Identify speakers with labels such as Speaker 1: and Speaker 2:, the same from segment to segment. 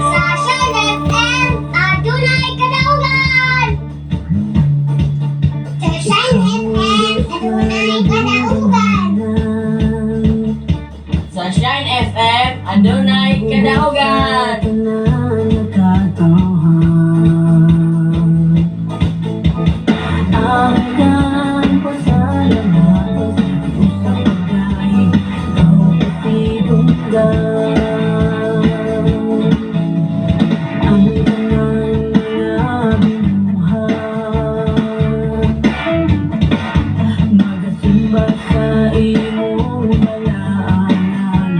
Speaker 1: Sa Shine FM, adunay kadaugan! Sa Shine FM, adunay kadaugan!
Speaker 2: Sa Shine FM, adunay kadaugan.
Speaker 3: Magasimba sa imong balaanan.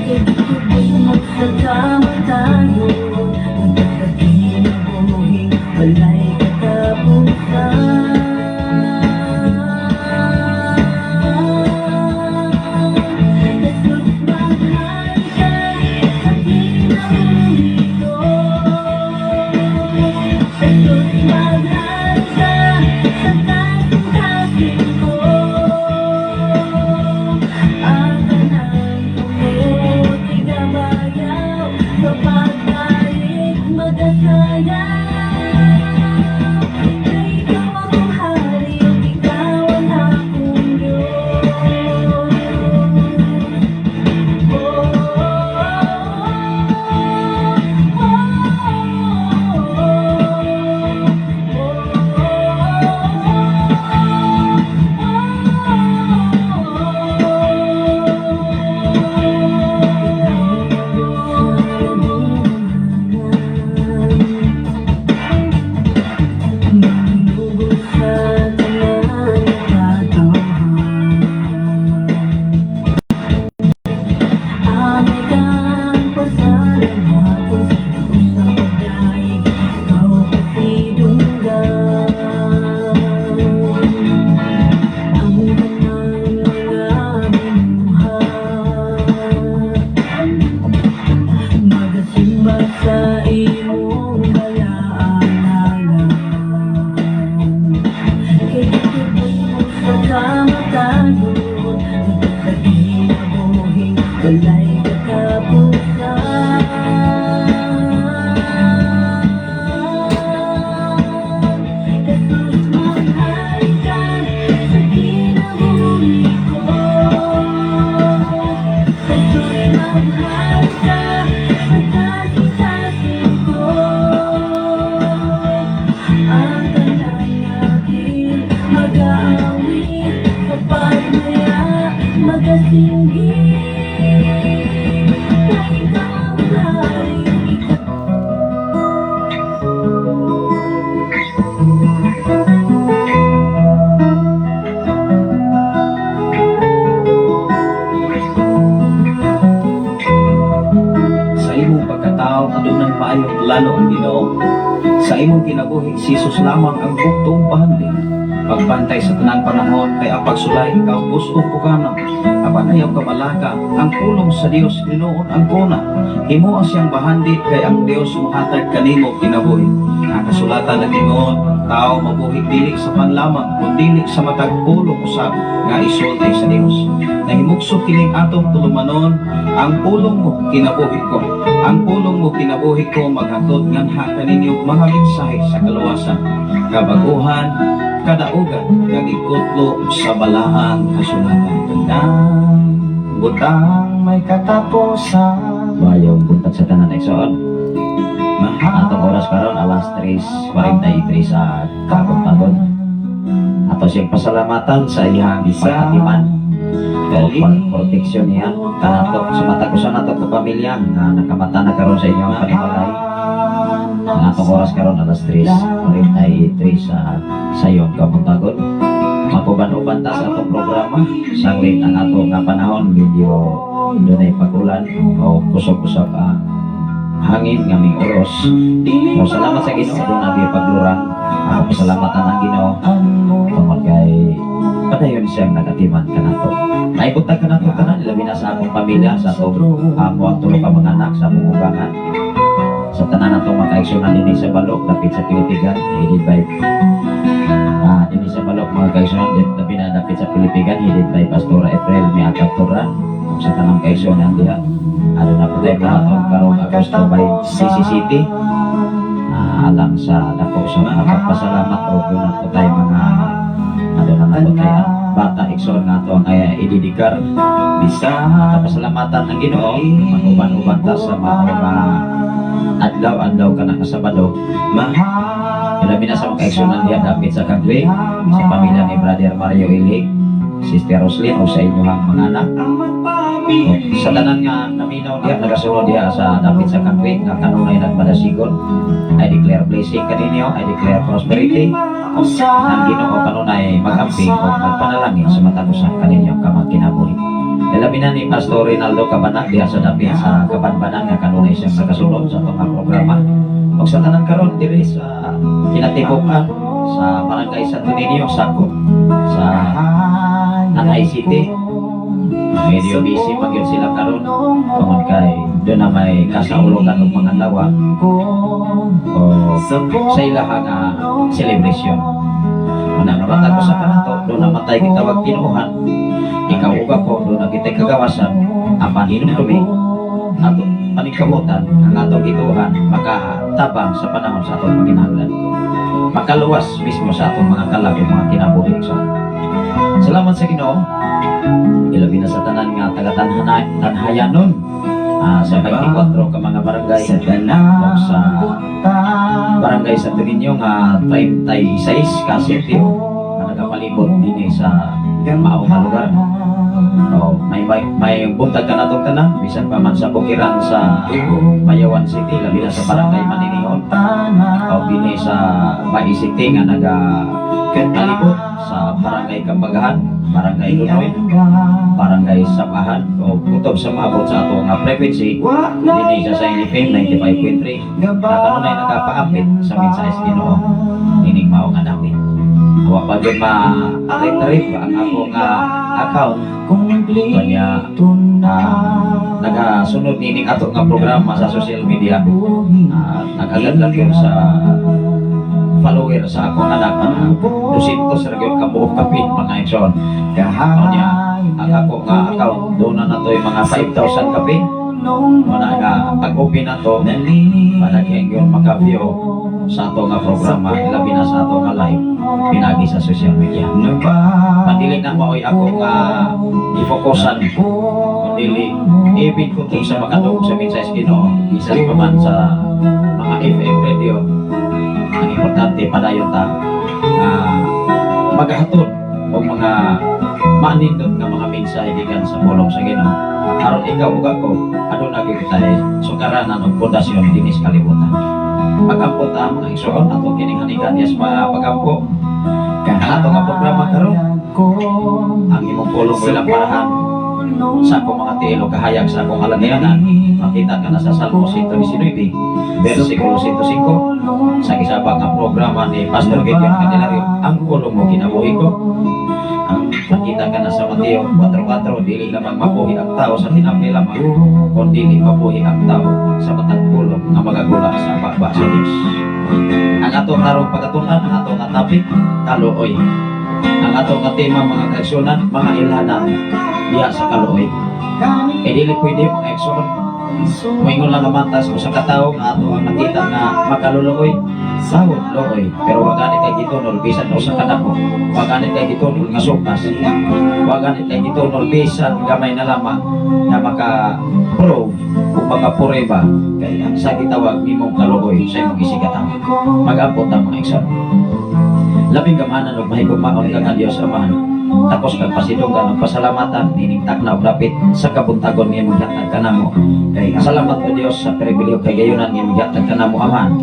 Speaker 3: Kay gitubos mo sa kamatayon, nagkakinabuhing walay katapusan. Jesus, maghari ka sa kinabuhi ko. Jesus, maghari ka sa kasing-kasing ko. Ang tanan kumot igabayaw, sa pagdaig magasayaw. Kay ikaw akong hari, ug ikaw ang akong Diyos. Oh, oh. Sa tanan katohan. Angay kang pasalamatan sa sa pagdaig, ikaw pasidunggan. Ang tanan mga binuhat, magasimba sa imong balaanan. Kay gitubos mo sa kamatayon, sa kinabuhing walay katapusan. Jesus, maghari ka sa kinabuhi ko. Jesus, maghari ka sa kasing-kasing ko. Ang tanan ngakil mag-aawit, kapag maya magasinggit. Kay ikaw ang hari, ikaw.
Speaker 4: Sa imong pagkatao, adunay maayong plano ang Ginoo. Sa imong kinabuhi, si Jesus lamang ang buktong bahandi. Pagbantay sa tanang panahon kay ang pagsulay ikaw gustong puganaw. Apan ayaw kabalaka, ang pulong sa Dios hinuon ang kuna. Himoa siyang bahandi kay ang Dios mohatag kanimo kinabuhi. Ang kasulatan nag-ingon, ang tao mabuhi dili sa pan lamang, kundi sa matag pulong usab nga isulti sa Dios. Nahimugso kining atong tulumanon, "Ang pulong mo kinabuhi ko." "Ang pulong mo kinabuhi ko" maghatod nganha kaninyo mga mensahe sa kaluwasan, kabaguhan, kadaugan, kag ikutlo sa balaang kasulatan. Tanang butang may katapusan.
Speaker 5: Maayong buntag sa tanan, igsoon. Atong oras karon alas 3:43 sa kabuntagon. Ato siyang pasalamatan sa iyang pagkatiman o pagproteksyon niya kanato sa matag usa nato ka pamilya nga nakamata na karon sa inyong panimalay. Ang atong oras karon alas 3:43 sa sayong kabuntagon. Mag-uban-uban ta sa atong programa. Sanglit ang ato nga panahon, medyo dunay pag-ulan o kusog-kusog ang hangin nga ming-uros. So, salamat sa Ginoo, duna gyud paglurang. Pasalamatan ang Ginoo tungod kay padayon siyang nagatiman kanato. Naibutag kanato tanan, labi na sa akong pamilya, sa atong amo ang tulo ka mga anak, sa among ugangan. Sa tanan natong mga kaigsunan dinhi sa Balok, dapit sa Pilipigan, headed by dinhi sa Balok mga kaigsunan, dapit na dapit sa Pilipigan, headed by Pastora April Miagap Turan, ug sa tanang kaigsunan diha. Aduna po tayo buhaton karong Agosto by CCCT. Alang sa dako sa mga pagpasalamat o duna po tayo mga aduna na po tayo bata igsoon nga ato ang ay ididikar. Pasalamatan ang Ginoo, mag-uban-uban ta sa mga adlaw-adlaw ka na Sabado. Ilabi na sa mga kaigsunan diha dapit sa Kagwe, sa pamilya ni Brother Mario Ilig, Sister Roslyn o sa inyong mga anak. O, sa tanan nga naminaw diha, nagasunod diha sa dapit sa Kagwe, nga kanunay nagpadasigon, I declare blessing kaninyo, I declare prosperity. Ang Ginoo kanunay mag-amping o magpanalangin sa matag usa kaninyo ka mga kinabuhi. Ilabi na ni Pastor Rinaldo Cabanag diha sa dapit sa Kabanbanan nga kanunay siyang nagasunod sa atong programa. Og sa tanan karon diri sa kinatibuk-an sa Barangay Santo Niño, sakop sa Tanay City. Medyo busy pa gyud sila karon tungod kay duna na may kasaulogan og mga lawa o sa ilaha nga celebration. Una nga matag usa kanato, duna man tay gitawag tinuohan. Ikaw ug ako, duna kitay kagawasan, apan hinumdumi ato paningkamutan ang atong gituohan makatabang sa panahon sa atong panginahanglan. Makaluwas mismo sa atong mga kalag ug mga kinabuhi. So, salamat sa Ginoo. Ilabi na sa tanan nga taga Tanhayanon sa 24 ka mga barangay ug sa Barangay Santo Niño nga 36 ka sitio nga nagapalibot dinhi sa mao nga lugar. Oh, may buntag ka natong tanan bisan pa man sa bukiran sa Bayawan City, labi na sa Barangay Maninihon o dinhi sa Bay City nga naga palibot sa Barangay Kambagahan, Barangay Lunoy, Barangay Sabahan o kutob sa maabot sa atong nga frequency dinhi sa Shine FM 95.3 na kanunay nagapaapit sa mensahe sa Ginoo ining mao nga dapit. Wa pa gyud ma-retrieve ang ako nga account kanya nagasunod nining ato nga programa sa social media. Nag-agad lang yun sa follower sa akong anak, 200 ra gyud ka buok kapin, mga igsoon. Unya, ang ako nga account duna na to'y mga 5,000 kapin. Muna nga pag-open na to, padaghan gyud maka-view sa ato nga programa, labi na sa ato nga live pinagi sa social media. Pandili na maoy ako nga i-focusan, kundili ibig ko to sa makadungog sa mensahe sa Ginoo bisan pa man sa mga FM radio. Ang importante, padayon ta maghahatod og mga manindot nga mga mensahe gikan sa pulong sa Ginoo aron ikaw ug ako aduna gyud tay sukaranan og pundasyon dinhi sa kalibutan. Pag-ampo ta, mga igsoon, ato kining hanigan sa mga pag-ampo. Ang ato nga programa karon, "Ang Imong Pulong Lamparahan sa akong mga tiil ug kahayag sa akong alagyanan," makita ka na sa Salmo 119 versikulo 105. Sa gisaba nga programa ni Pastor Gideon Candelario, "Ang Pulong Mo Kinabuhi Ko," makita ka na sa Mateo 4.4, "Dili lamang mabuhi ang tao sa tinapay lamang, kundi mabuhi ang tao sa matag pulong nga magagula sa baba sa Diyos." Ang atong karong pagkatunan, ang atong nga topic, kaluoy. Ang atong nga tema, mga kaigsunan, mga ilhanan diha sa kaluoy. Eh dili pwede, mga igsoon, moingon lang naman tas usa ka tawo nga ato ang nakita nga makaluluoy, sahod luoy, pero wa gani kay gitunol bisan usa ka dako, wa gani kay gitunol nga sukas, wa gani kay gitunol bisan gamay na lamang na maka-prove o makapureba sa gitawag nimong kaluoy sa imong isigkatawo. Mag-ampo ta, mga igsoon. Labing gamhanan ug mahigugmaon ka nga Dios Amahan, takos kag pasidunggan ug pasalamatan nining takna ug dapit sa kabuntagon nga imong gihatag kanamo. Salamat, O Dios, sa pribilehiyo kay gayunan nga imong gihatag kanamo, Amahan,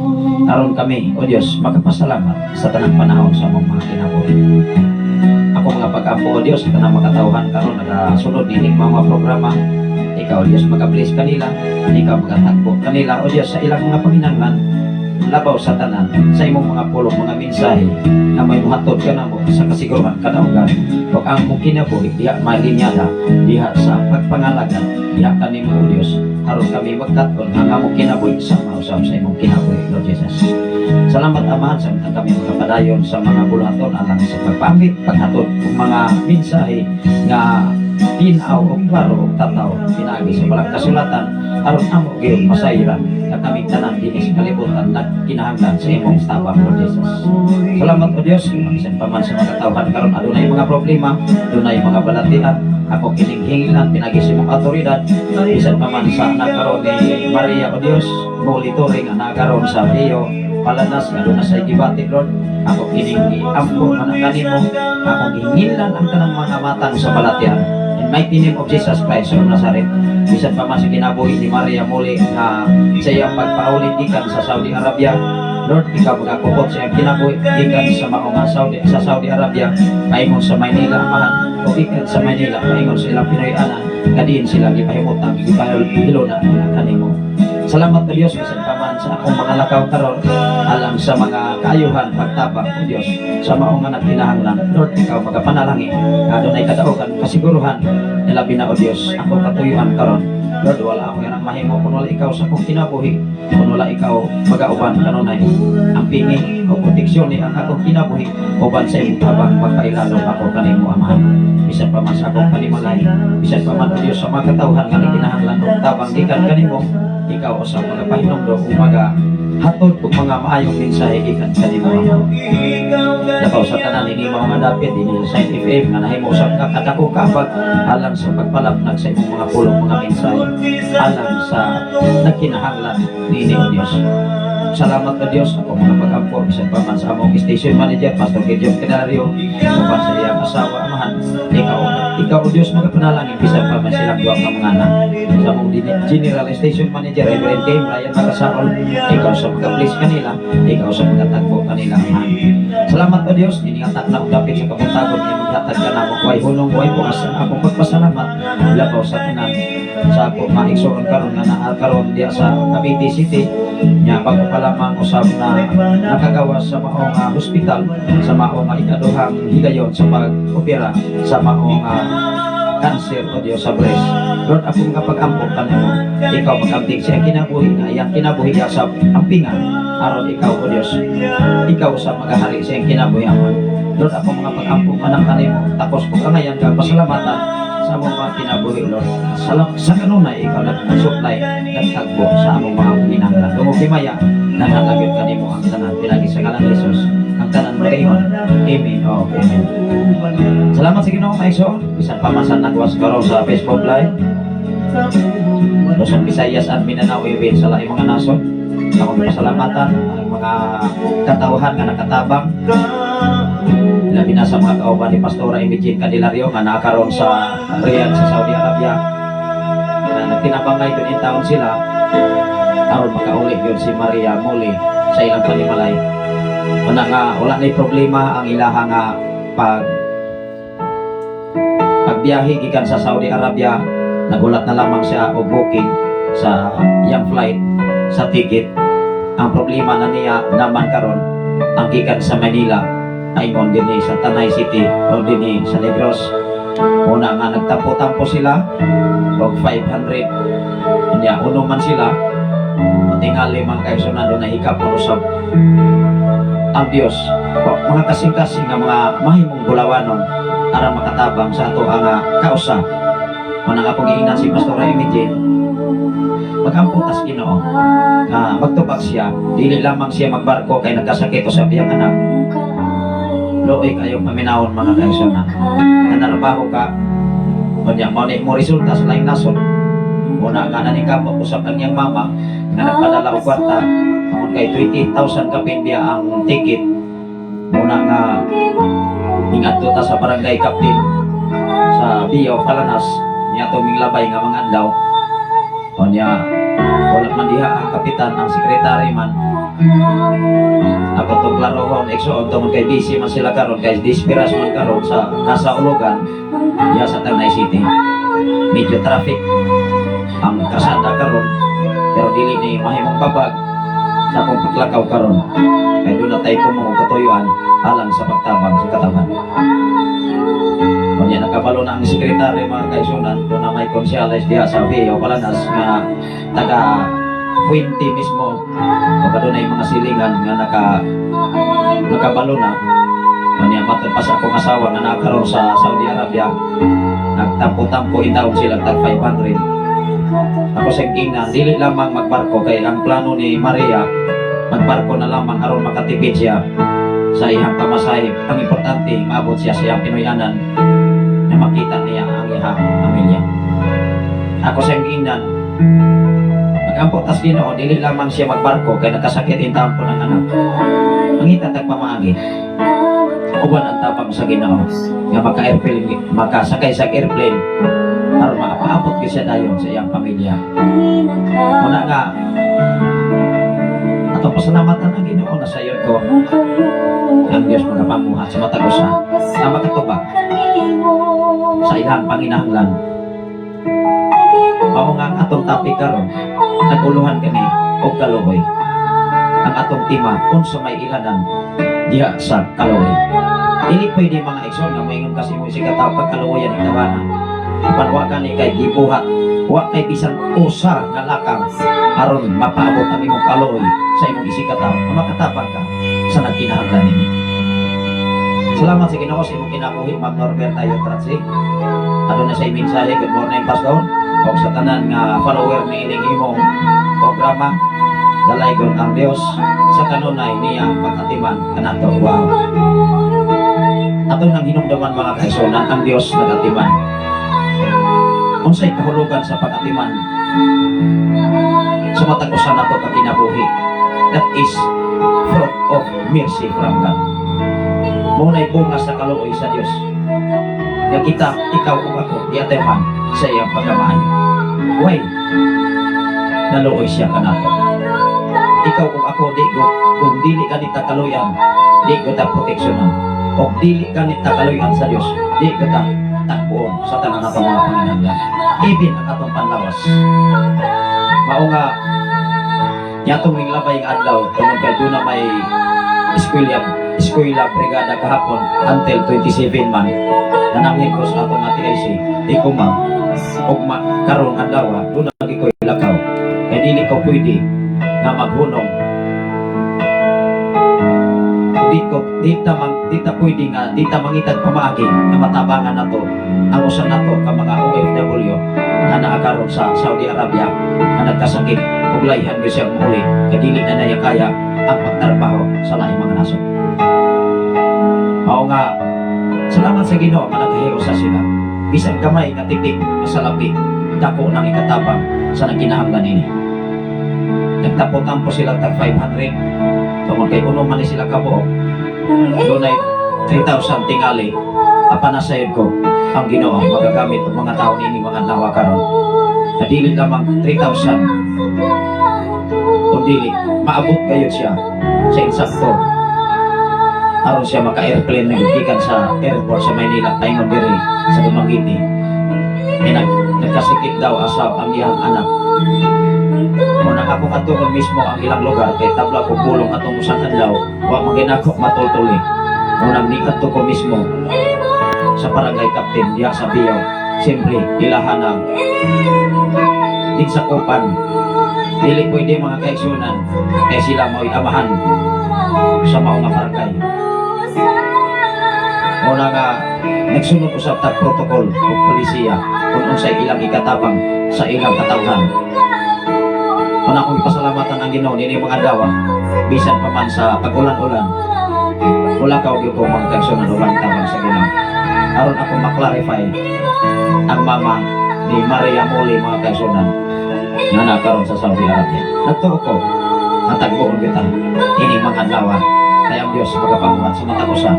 Speaker 5: aron kami, O Dios, makapasalamat sa tanang panahon sa among mga kinabuhi.
Speaker 4: Ako mga pag-ampo, O Diyos, tanang makatawhan karon nagasunod nining mga programa. Ikaw, O Diyos, magabless kanila, ikaw magatagbo kanila, O Diyos, sa ilang mga panginahanglan, labaw sa tanan, sa imong mga pulong, mga mensahe, na may muhatod ka namo sa kasiguruhan kadaugan, ug ang mong kinabuhi, diha malinyada, diha sa pagpangalaga, diha kanimo, O Diyos, aron kami magkat-on ang among kinabuhi sa mausap sa imong kinabuhi, Lord Jesus. Salamat, Amahan, sa kami makapadayon sa mga buluhaton alang sa pagpamit, paghatod ug mga mensahe nga tinaw o klaro o tataw pinaagi sa balang kasulatan aron amo gyud masayran nga kaming tanan dinhi sa kalibutan nagkinahanglan sa imong tabang, Lord Jesus. Salamat, O Dios, bisan pa man sa mga katawhan karon adunay mga problema, adunay mga balatian, ako kining hingilan pinagi sa imong awtoridad bisan pa man sa nagkaroon ni Maria, O Dios, monitoring nga nakaroon sa Rio Palanas nga aduna sa gibati, Lord. Ako kining giampo man kanimo, ako gihingilan ang tanang mga matang sa balatian. In mighty name of Jesus Christ of Nazareth, bisan pa man sa kinabuhi ni Maria muli nga sa iyang pagpauli gikan sa Saudi Arabia, Lord, ikaw magakupot sa iyang kinabuhi gikan sa mao nga Saudi sa Saudi Arabia paingon sa Maynila, Amahan, o gikan sa Maynila paingon sa ilang Pinoy-anan kadiin sila gipahimutang gipahiluna kanimo. Salamat, O Dios, bisan pa man sa akong mga lakaw karon alang sa mga kaayuhan pagtabang, O Dios, sa mao nga nagkinahanglan. Lord, ikaw magapanalangin adunay kadaugan kasiguruhan, labi na, O Dios, ako katuyuan karon. Lord, wala ako yan ang mahimo kung wala ikaw sa akong kinabuhi, kung wala ikaw magauban kanunay. Ang pingi o proteksyon ni ang akong kinabuhi uban sa imong tabang magpailalom ako kanimo, Amahan. Bisan pa man sa akong panimalay, bisan pa man, O Dios, sa mga katawhan nga nagkinahanglan og tabang gikan kanimo, ikaw sa mga pahinumdom ug maga hatod og mga maayong mensahe gikan kanimo, Amahan. Labaw sa tanan ini mga dapit dinhi sa Shine FM nga nahimo usab nga kadako kabag alang sa pagpalapnag sa imong mga pulong, mga mensahe alang sa nagkinahanglan niini, O Dios. Salamat, O Dios, ako mga pag-ampo bisan pa man sa among station manager, Pastor Gideon Canario, uban sa iyang asawa, Amahan. Ikaw, O Dios, mga panalangin bisan pa man silang duha ka mga anak. Sa among general station manager, Reverend K. Brian Magasaol, ikaw sa mga bless kanila, ikaw sa mga tagpo kanila, Amahan. Salamat, O Dios, iningatak na og dapit sa kabuntagon ni maghatag ka namo way hunong way bukas ang akong pagpasalamat labaw sa tanan sa ako maigsoon karon nga naa karon diya sa Cavite City nya bago pa lamang usab na nakagawa sa maong hospital sa maong ikaduhang higayon sa pag-opera sa maong cancer, O Dios, sa breast. Lord, ako mga pag-ampo kanimo, ikaw mag-amping sa kinabuhi nga iyang kinabuhi sa ampingan aron ikaw, O Dios, ikaw sa maghahari sa iyang kinabuhi, Ama. Lord, ako mga pag-ampo manang kanimo, takos ko kangayan ka pasalamatan sa among mga kinabuhi, Lord. Sa kanunay, ikaw nag-supply, nagtagbo sa among mga kinahanglan. Dungog himaya, nanalagyo kanimo ang tanan pinagi sa ngalan ni Jesus. Ang tanan makaingon, Amen o Amen. Salamat sa Ginoo, maigsoon. Bisan pa man sa nagwas karon sa Facebook Live. Luzon, Visayas at Mindanao, even sa laing mga nasod. Akong pasalamatan ang mga katauhan nga nakatabang labi na sa mga kauban ni Pastora Imogene Candelario nga nakaroon sa Riyadh sa Saudi Arabia na nagtinabangay dun in taon sila aron makauli yun si Maria Muli sa ilang panimalay. Una nga wala na problema ang ilaha nga pagbiyahe gikan sa Saudi Arabia, nagulat na lamang siya og booking sa iyang flight sa ticket. Ang problema na niya naman karon ang gikan sa Manila aingon dinhi sa Tanay City o dinhi sa Negros. Una nga nagtampo-tampo sila og 500 unya uno man sila tingali man kay sunado na hikapon usab ang Dios o mga kasing-kasing nga mga mahimong bulawanon aron makatabang sa ato ang kausa. Unang akong giingnan si Pastor Imogene, magampo tas Ginoo nga magtubag siya, dili lamang siya magbarko kay nagkasakit sa iyang anak. Luoy kayong paminawon, mga kaigsoon, na narbaho ka unya mao ni mo resulta sa laing nasod. Una nga naningkamot usab ang iyang mama nga nagpadala og kwarta tungod kay 20,000 kapin biya ang ticket. Una nga ingadto ta sa barangay captain sa Bio Palanas niya minglabay nga mga adlaw unya wala man diha ang kapitan, ang sekretary man.
Speaker 5: Ako tong klarohon, igsoon, tungod kay busy man sila karon kay dispiras man karon sa Kasaulugan diya sa Tanay City. Medyo traffic ang kasada karon, pero dili ni mahimong babag sa akong paglakaw karon kay duna tay tumo katuyuan alang sa pagtabang sa katawhan. Unya nakabalo na ang sekretary, mga kaigsuonan, duna may konsyales diha sa VO Palanas nga taga Fuente mismo o kadunay mga silingan nga nakabalo na. Unya matod pa sa akong asawa nga nakaroon sa Saudi Arabia, nagtampo-tampo intawon sila tag 500. Ako sa ingnan, dili lamang magbarko kay ang plano ni Maria, magbarko na lamang aron makatipid siya sa iyang pamasahe. Ang importante, maabot siya sa iyang Pinoyanan na makita niya ang iyang pamilya. Ako sa ingnan, magampo tas Ginoo, dili lamang siya magbarko kay nagkasakit in tampo ng anak. Mangita tag pamaagi. Uban ang tapang sa Ginoo nga maka-airplane, makasakay sa airplane aron makapaabot gyud siya dayon sa iyang pamilya. Muna nga atong pasalamatan ang Ginoo na sayon ko ang Diyos magapamuhat sa matag usa nga makatubag sa ilang panginahanglan. Mao nga ang atong topic karon, naguluhan kani og kaluoy. Ang atong tema, unsa may ilanan diha sa kaluoy. Dili pwede, mga igsoon, nga moingon kasi mo si katawo pagkaluoyan ni tawana. Apan wa gani kay gibuhat, wa kay bisan usa nga lakang aron mapaabot ang imong kaluoy sa imong isigkatawo nga makatabang ka sa nagkinahanglan nini. Salamat sa Ginoo sa imong kinabuhi, Ma'am Norberta Yotratsi. Aduna sa mensahe, good morning, Pastor. Og sa tanan nga follower ni ining imong programa, dalaygon ang Dios sa kanunay niyang pag-atiman kanato. Wow. Ato nang hinumduman, mga kaigsuonan, ang Dios nagatiman. Unsay kahulugan sa pag-atiman sa matag usa nato ka kinabuhi? That is fruit of mercy from God. Mao na'y bunga sa kaluoy sa Dios. Nga kita, ikaw ug ako, giatiman sa iyang pagkamaayo. Why? Naluoy siya kanato. Ikaw ug ako, di ko, kung dili kanita kaluyan, di ko ta proteksyonan. O dili kanita kaluyan sa Dios, di ko ta takbuon sa tanan natong mga panginahanglan. Even ang atong panlawas. Mao nga, yatong minglabay nga adlaw, tungod kay duna may eskwela, eskwela brigada kahapon until 27 man, nanangit ko sa atong TIC, di ko ma'am, ugma karon adlaw, duna lagi ko ilakaw. Kay dili ko pwede nga maghunong. Di ko di ta pwede nga di ta mangitag pamaagi nga matabangan nato ang usa nato ka mga OFW nga naa karon sa Saudi Arabia nga nagkasakit ug layhan gyud siya muuli kay dili na niya kaya ang pagtrabaho sa laing mga nasod. Mao nga salamat sa Ginoo nga nagkahiusa sila. Bisan gamay nga tipik sa labi, dako nang ikatabang sa nagkinahanglan nini. Nagtampo-tampo sila tag 500 tungod kay uno man ni sila kabuok. Dunay 3,000 tingali. Apan nasayod ko ang Ginoo magagamit og mga tao niini mga adlaw karon. Na dili lamang 3,000 kung dili maabot kayo siya sa insakto aron siya maka-airplane na gikan sa airport sa Maynila paingon diri sa Dumaguete. May nagkasakit daw asaw ang iyang anak. Muna ako kadtuon mismo ang ilang lugar kay tabla ko pulong atong usang adlaw, wa man ginako matultuli. Unang nikadto ko mismo sa barangay captain diha sa Biyaw. Siyempre, ilahan ang din sa kupan. Dili pwede, mga kaigsuonan, kay sila mao'y amahan sa mao nga barangay. Muna nga nagsunod usab tag protocol ug polisiya kung unsay ilang ikatabang sa ilang katawhan. Muna akong ipasalamatan ang Ginoo nini mga adlaw, bisan pa man sa pag-ulan-ulan. Wala ka og ko, mga kaigsuonan, ulan tabang sa Ginoo. Aron ako maklarify ang mama ni Maria Moli, mga kaigsuonan, nga nakaroon sa Saudi Arabia. Nagtuo ko, natagboon kita ini mga adlaw kaya ang Diyos magapamuhat sa matag usa.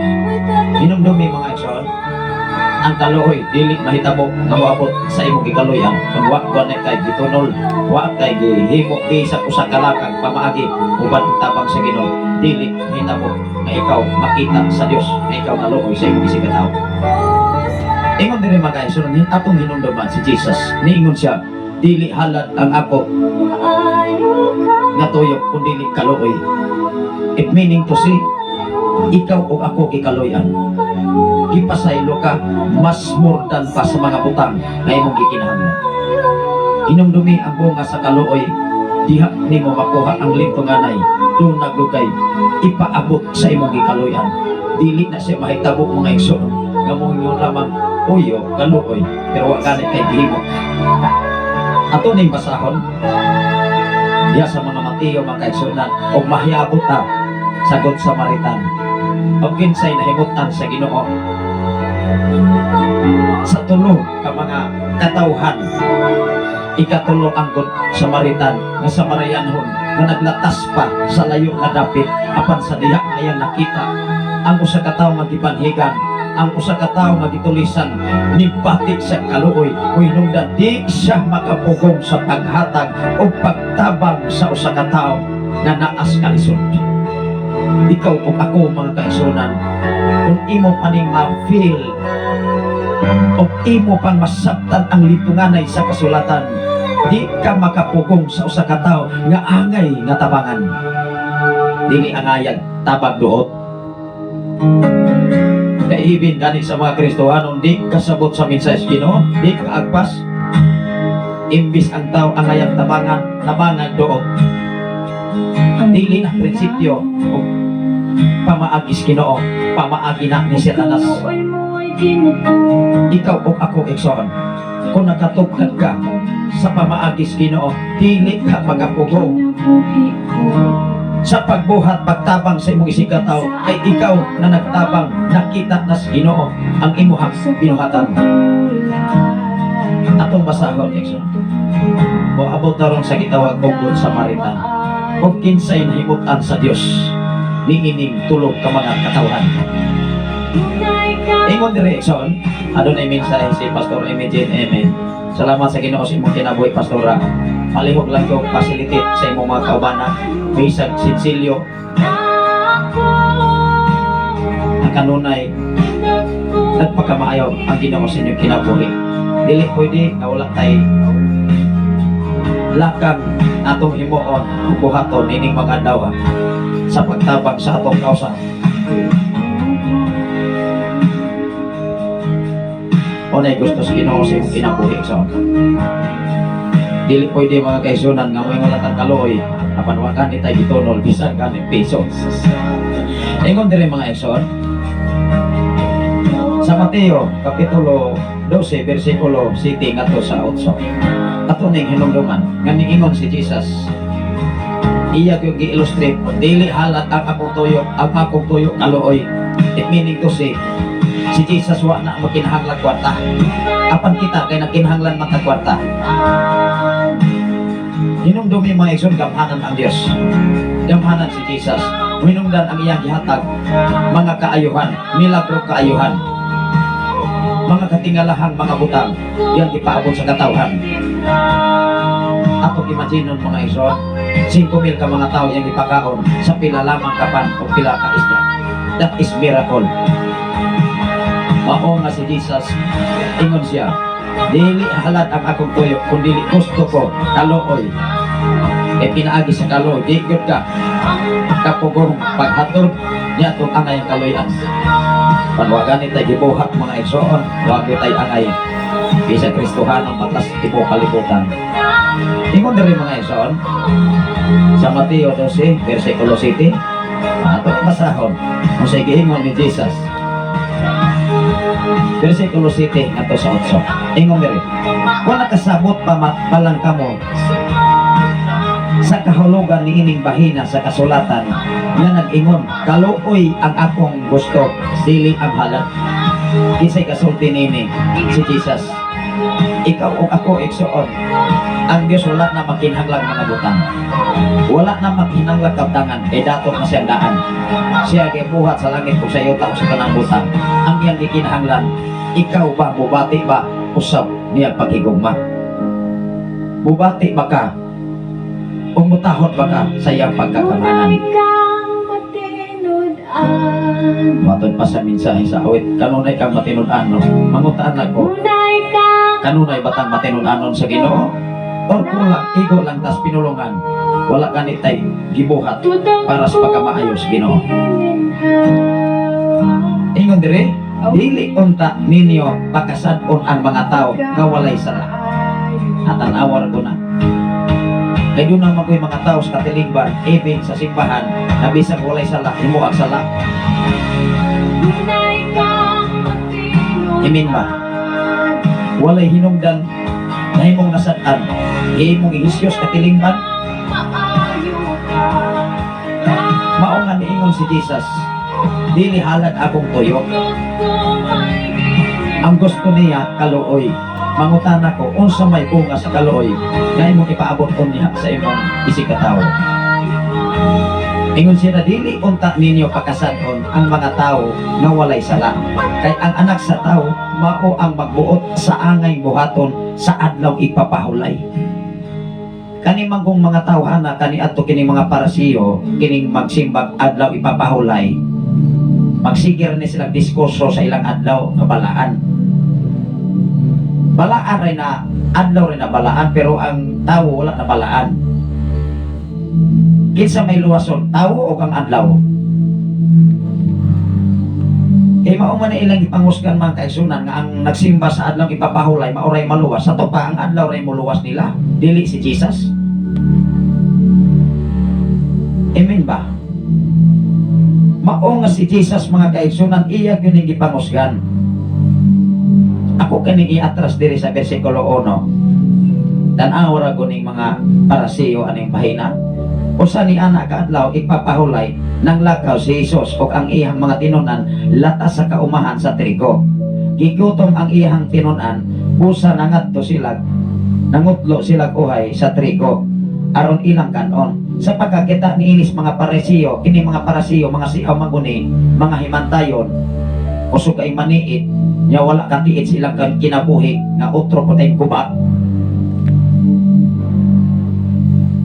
Speaker 5: Hinumdumi, mga igsoon,
Speaker 4: Ang kaluoy dili mahitabo nga moabot sa imong gikaluyan kung wa gani kay gitunol, wa kay gihimo bisan usa ka lakang pamaagi uban ang tabang sa Ginoo. Dili mahitabo nga ikaw makita sa Dios nga ikaw naluoy sa imong isigkatawo. Ingon diri, mga kaigsoon, atong hinumduman si Jesus. Niingon siya, "Dili halad ang ako nga tuyo kun dili kaluoy." It meaning to say, ikaw o ako gikaluyan. Gipasaylo ka mas more than pa sa mga butang na imong gikinahanglan. Hinumdumi ang bunga sa kaluoy, diha nimo makuha ang lintunganay, duna kay ipaabot sa imong gikaluyan. Dili na siya mahitabo, mga igsoon, nga moingon lamang, "Uyo, kaluoy," pero wa gani kay gihimo. Ato ning basahon diha sa mga Mateo, mga kaigsuonan, og mahiabot ta sa Good Samaritan og kinsay nahimutan sa Ginoo sa tulo ka mga katawhan. Ikatulo ang Good Samaritan nga Samarianhon nga naglatas pa sa layo nga dapit, apan sa diha nga nakita ang usa ka tawo nga gibanhigan, ang usa ka tawo nga gitulisan, nibati sa kaluoy. Hinungdan di siya makapugong sa paghatag o pagtabang sa usa ka tawo nga naas kalisod. Ikaw o ako, mga kaigsuonan, kung imo paning ma-feel o imo pang masabtan ang litunganay sa kasulatan, di ka makapugong sa usa ka tawo nga angay nga tabangan. Dili angayag tabag duot. Kaibin gani sa mga Kristohanon, di kasabot sa mensahe sa Ginoo, di kaagpas. Imbis ang tao angayang tabangan, tabangan duot. Dili na prinsipyo o pamaagis Ginoo, pamaagi na ni Satanas. Ikaw o ako, igsoon, kung nakatugkad ka sa pamaagis Ginoo, dili ka magapugong sa pagbuhat, pagtabang sa imong isigkatawo, kay ikaw na nagtabang, nakita na sa Ginoo ang imuhang binuhatan. Atong basahon, igsoon. Moabot na ron sa gitawag og Good Samaritan kung kinsay nahimutan sa Dios niining tulo ka mga katawhan. Ingon diri, igsoon, adunay mensahe si Pastor Imagine Amen. Salamat sa Ginoo sa imong kinabuhi, Pastora. Palihog lang ko facilitate sa imong mga kaubanan. Bisag sinsilyo ang kanunay nagpakamaayo ang Ginoo sa inyong kinabuhi. Dili pwede nga wala tay lakang atong himuon ug buhaton ining mga adlaw sa pagtabang sa atong kausa. Unay gusto sa Ginoo sa imong kinabuhi sa dili pwede, mga kaigsuonan, nga may wala tang kaluoy apan wa gani tay gitunol bisan gani piso. Ingon diri, mga igsoon, sa Mateo kapitulo 12 bersikulo 7 ngadto sa 8, ato ning hinumduman nga niingon si Jesus, iya gyud gi-illustrate, "Dili halad ang akong tuyo, ang akong tuyo kaluoy." It meaning to say, si Jesus wa na makinahanglan kwarta, apan kita kay nagkinahanglan man tag kwarta. Hinumdumi, mga igsoon, gamhanan ang Dios, gamhanan si Jesus. Hinungdan ang iyang gihatag mga kaayuhan, milagro kaayuhan, mga katingalahang mga butang iyang gipaabot sa katawhan. Atong imaginon, mga igsoon, 5,000 ka mga tao iyang gipakaon sa pila lamang ka pan o pila ka isda. That is miracle. Mao nga si Jesus, ingon siya, "Dili halad ang akong tuyo kun dili gusto ko kaluoy." E pinaagi sa kaluoy, di gyud ka kapugong paghatod niya atong angay ang kaluoyan. Panwagan ni tay gibuhat, mga igsoon, wa gyud tay angay bisan Kristohanon patlas tibuok kalibutan. Ingon diri, mga igsoon, sa Mateo 12 versikulo 7, ato basahon kung sa giingon ni Jesus. Versikulo 7 ngadto sa 8. Ingon diri, "Kung nakasabot pa pa lang kamo sa kahulugan niining bahina sa kasulatan nga nag-ingon, 'Kaluoy ang akong gusto, dili ang halad.'" Kinsay kasulti nini? Si Jesus. Ikaw o ako, igsoon,
Speaker 5: Ang Dios wala na makinahanglang mga butang. Wala na makinahanglang kabtangan kay datot na siyang daan. Siya kay buhat sa langit ug sa yuta ug sa tanang butang. Ang iyang gikinahanglan, ikaw ba mubati ba usab niya paghigugma? Mubati ba ka o mutahot ba ka sa iyang pagkakamanan?
Speaker 3: Unay kang matinud-an.
Speaker 5: Matod pa sa mensahe sa awit, kanunay kang matinud-anon. Mangutaan lang ko,
Speaker 3: Unay kang
Speaker 5: kanunay batang matinud-anon sa Ginoo? Or kulang, igo lang tas pinulungan. Wala ganit tay gibuhat
Speaker 3: Tudok
Speaker 5: para sa pagkamaayo sa Ginoo.
Speaker 3: gininhawa.
Speaker 5: Ingon dire, dili unta ninyo pakasad-on ang mga tao nga walay sala. At ko na. Kay doon naman ko'y mga tao sa katilingban, even sa simbahan, na bisag walay sala, imo ang sala.
Speaker 3: Unay kang matinud-an.
Speaker 5: Imin ba? Walay hinungdan na imong nasad-an. Imong ihisyos katilingban,
Speaker 3: Maayo ka.
Speaker 5: mao nga niingon si Jesus, dili halad akong tuyo. Ang gusto niya kaluoy. Mangutana ko unsa may bunga sa kaluoy nga imong ipaabot niya sa imong isig katawo. Ingon siya na dili unta ninyo pakasad-on ang mga tao nga walay sala. Kay ang anak sa tao mao ang magbuot sa angay buhaton sa adlaw ipapahulay. Kani man kung mga tawhana kani adto kining mga parasiyo kining magsimbag adlaw ipapahulay. Magsigir ni sila diskurso sa ilang adlaw nga balaan. Balaan rin na adlaw rin na balaan, pero ang tao wala na balaan. Kinsa may luwason, tao o kang adlaw? Kay mao man na ilang ipangusgan, mga kaigsunan, nga ang nagsimba sa adlaw ipapahulay maoray maluwas. Sa to pa ang adlaw ray moluwas nila, dili si Jesus. Amen ba? Mao nga si Jesus, mga kaigsunan, iya gyud ning gipangusgan. Ako kaning iatras diri sa bersikulo 1. Tan-aw ra ko ning mga parasiyo aning bahina. Usa ni ana ka adlaw ipapahulay, nanglakaw si Jesus ug ang iyang mga tinunan latas sa kaumahan sa trigo. Gigutom ang iyang tinunan, busa nangadto sila, nangutlo sila uhay sa trigo aron ilang kanon. Sa pagkakita niinis mga paresiyo, kini mga parasiyo, mga siaw maguni, mga himantayon, usog kay maniit, nya wala katiit silang kinabuhi nga otro po tayong guba.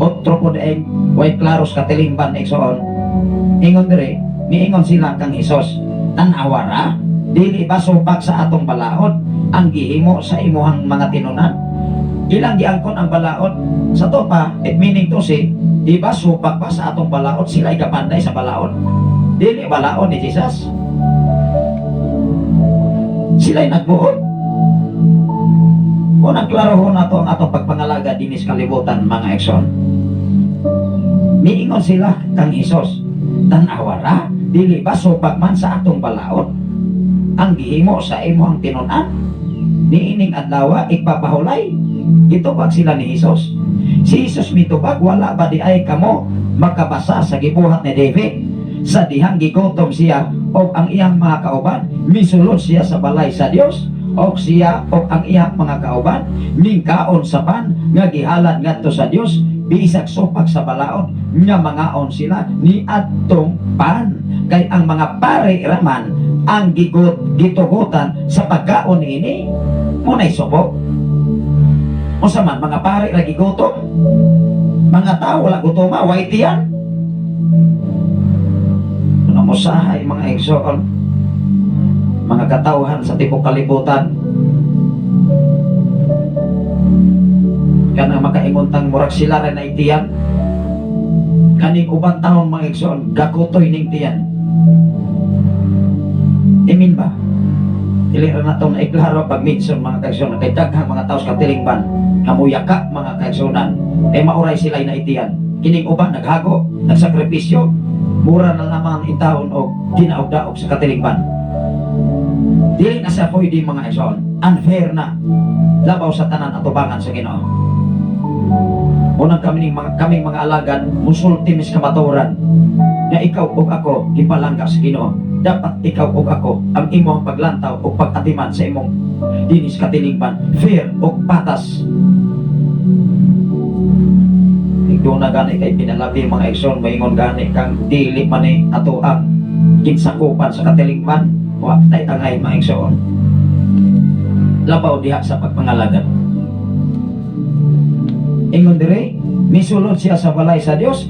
Speaker 5: Otro po tayong way klaros katilingban, igsoon. Ingon dire, miingon sila kang Hesus, "Tan-awa ra, dili ba supak sa atong balaod ang gihimo sa imuhang mga tinunan?" Ilang giangkon ang balaod sa to pa, it meaning to say, di ba supak pa sa atong balaod, sila igapanday sa balaod. Dili balaod ni Jesus. Sila'y nagbuot. Unang klaro ho na to ang atong pagpangalaga dinis kalibutan, mga igsoon. Miingon sila kang Hesus, "Tan-awa ra, dili ba supak man sa atong balaod ang gihimo sa imong tinunan niining adlaw ipapahulay?" Gitubag sila ni Hesus. Si Hesus mitubag, "Wala ba di ay kamo makabasa sa gibuhat ni David sa dihang gigutom siya og ang iyang mga kauban? Misulod siya sa balay sa Dios og siya og ang iyang mga kauban mingkaon sa pan nga gihalad ngadto sa Dios, bisag supak sa balaod nga mangaon sila ni adtong pan, kay ang mga pare raman ang gigot gitugutan sa pagkaon niini." Munay subo. Unsa man, mga pare ra gigutom, mga tao wala gutoma, way tiyan? Ano mosahay, mga igsoon, mga katawhan sa tibok kalibutan, kanang makaingon tang murag sila ra na tiyan, kaning uban taon, mga igsoon, gakutoy ning tiyan. Amen ba? Dili ra nato na iklaro pag minsan, mga kaigsoon, kay daghang mga tao sa katilingban kamuyaka, mga kaigsunan, kay mauray sila na itiyan. Kining uban naghago, nagsakripisyo, mura na lamang intawon og ginaog-daog sa katilingban. Dili na sa pwede, mga igsoon. Unfair na labaw sa tanan atubangan sa Ginoo. Unang kami ning mga kaming mga alagad musulti mis kamatuoran nga ikaw ug ako gipalangga sa Ginoo. Dapat ikaw ug ako ang imong paglantaw ug pag-atiman sa imong dinis katilingban fair ug patas.
Speaker 4: Doon na gani kay pinalabi, mga igsoon, maingon gani kang dili man ni ato ang ginsakupan sa katilingban. Wa tay angay, mga igsoon. Labaw diha sa pagpangalagad. Ingon dire, misulod siya sa balay sa Dios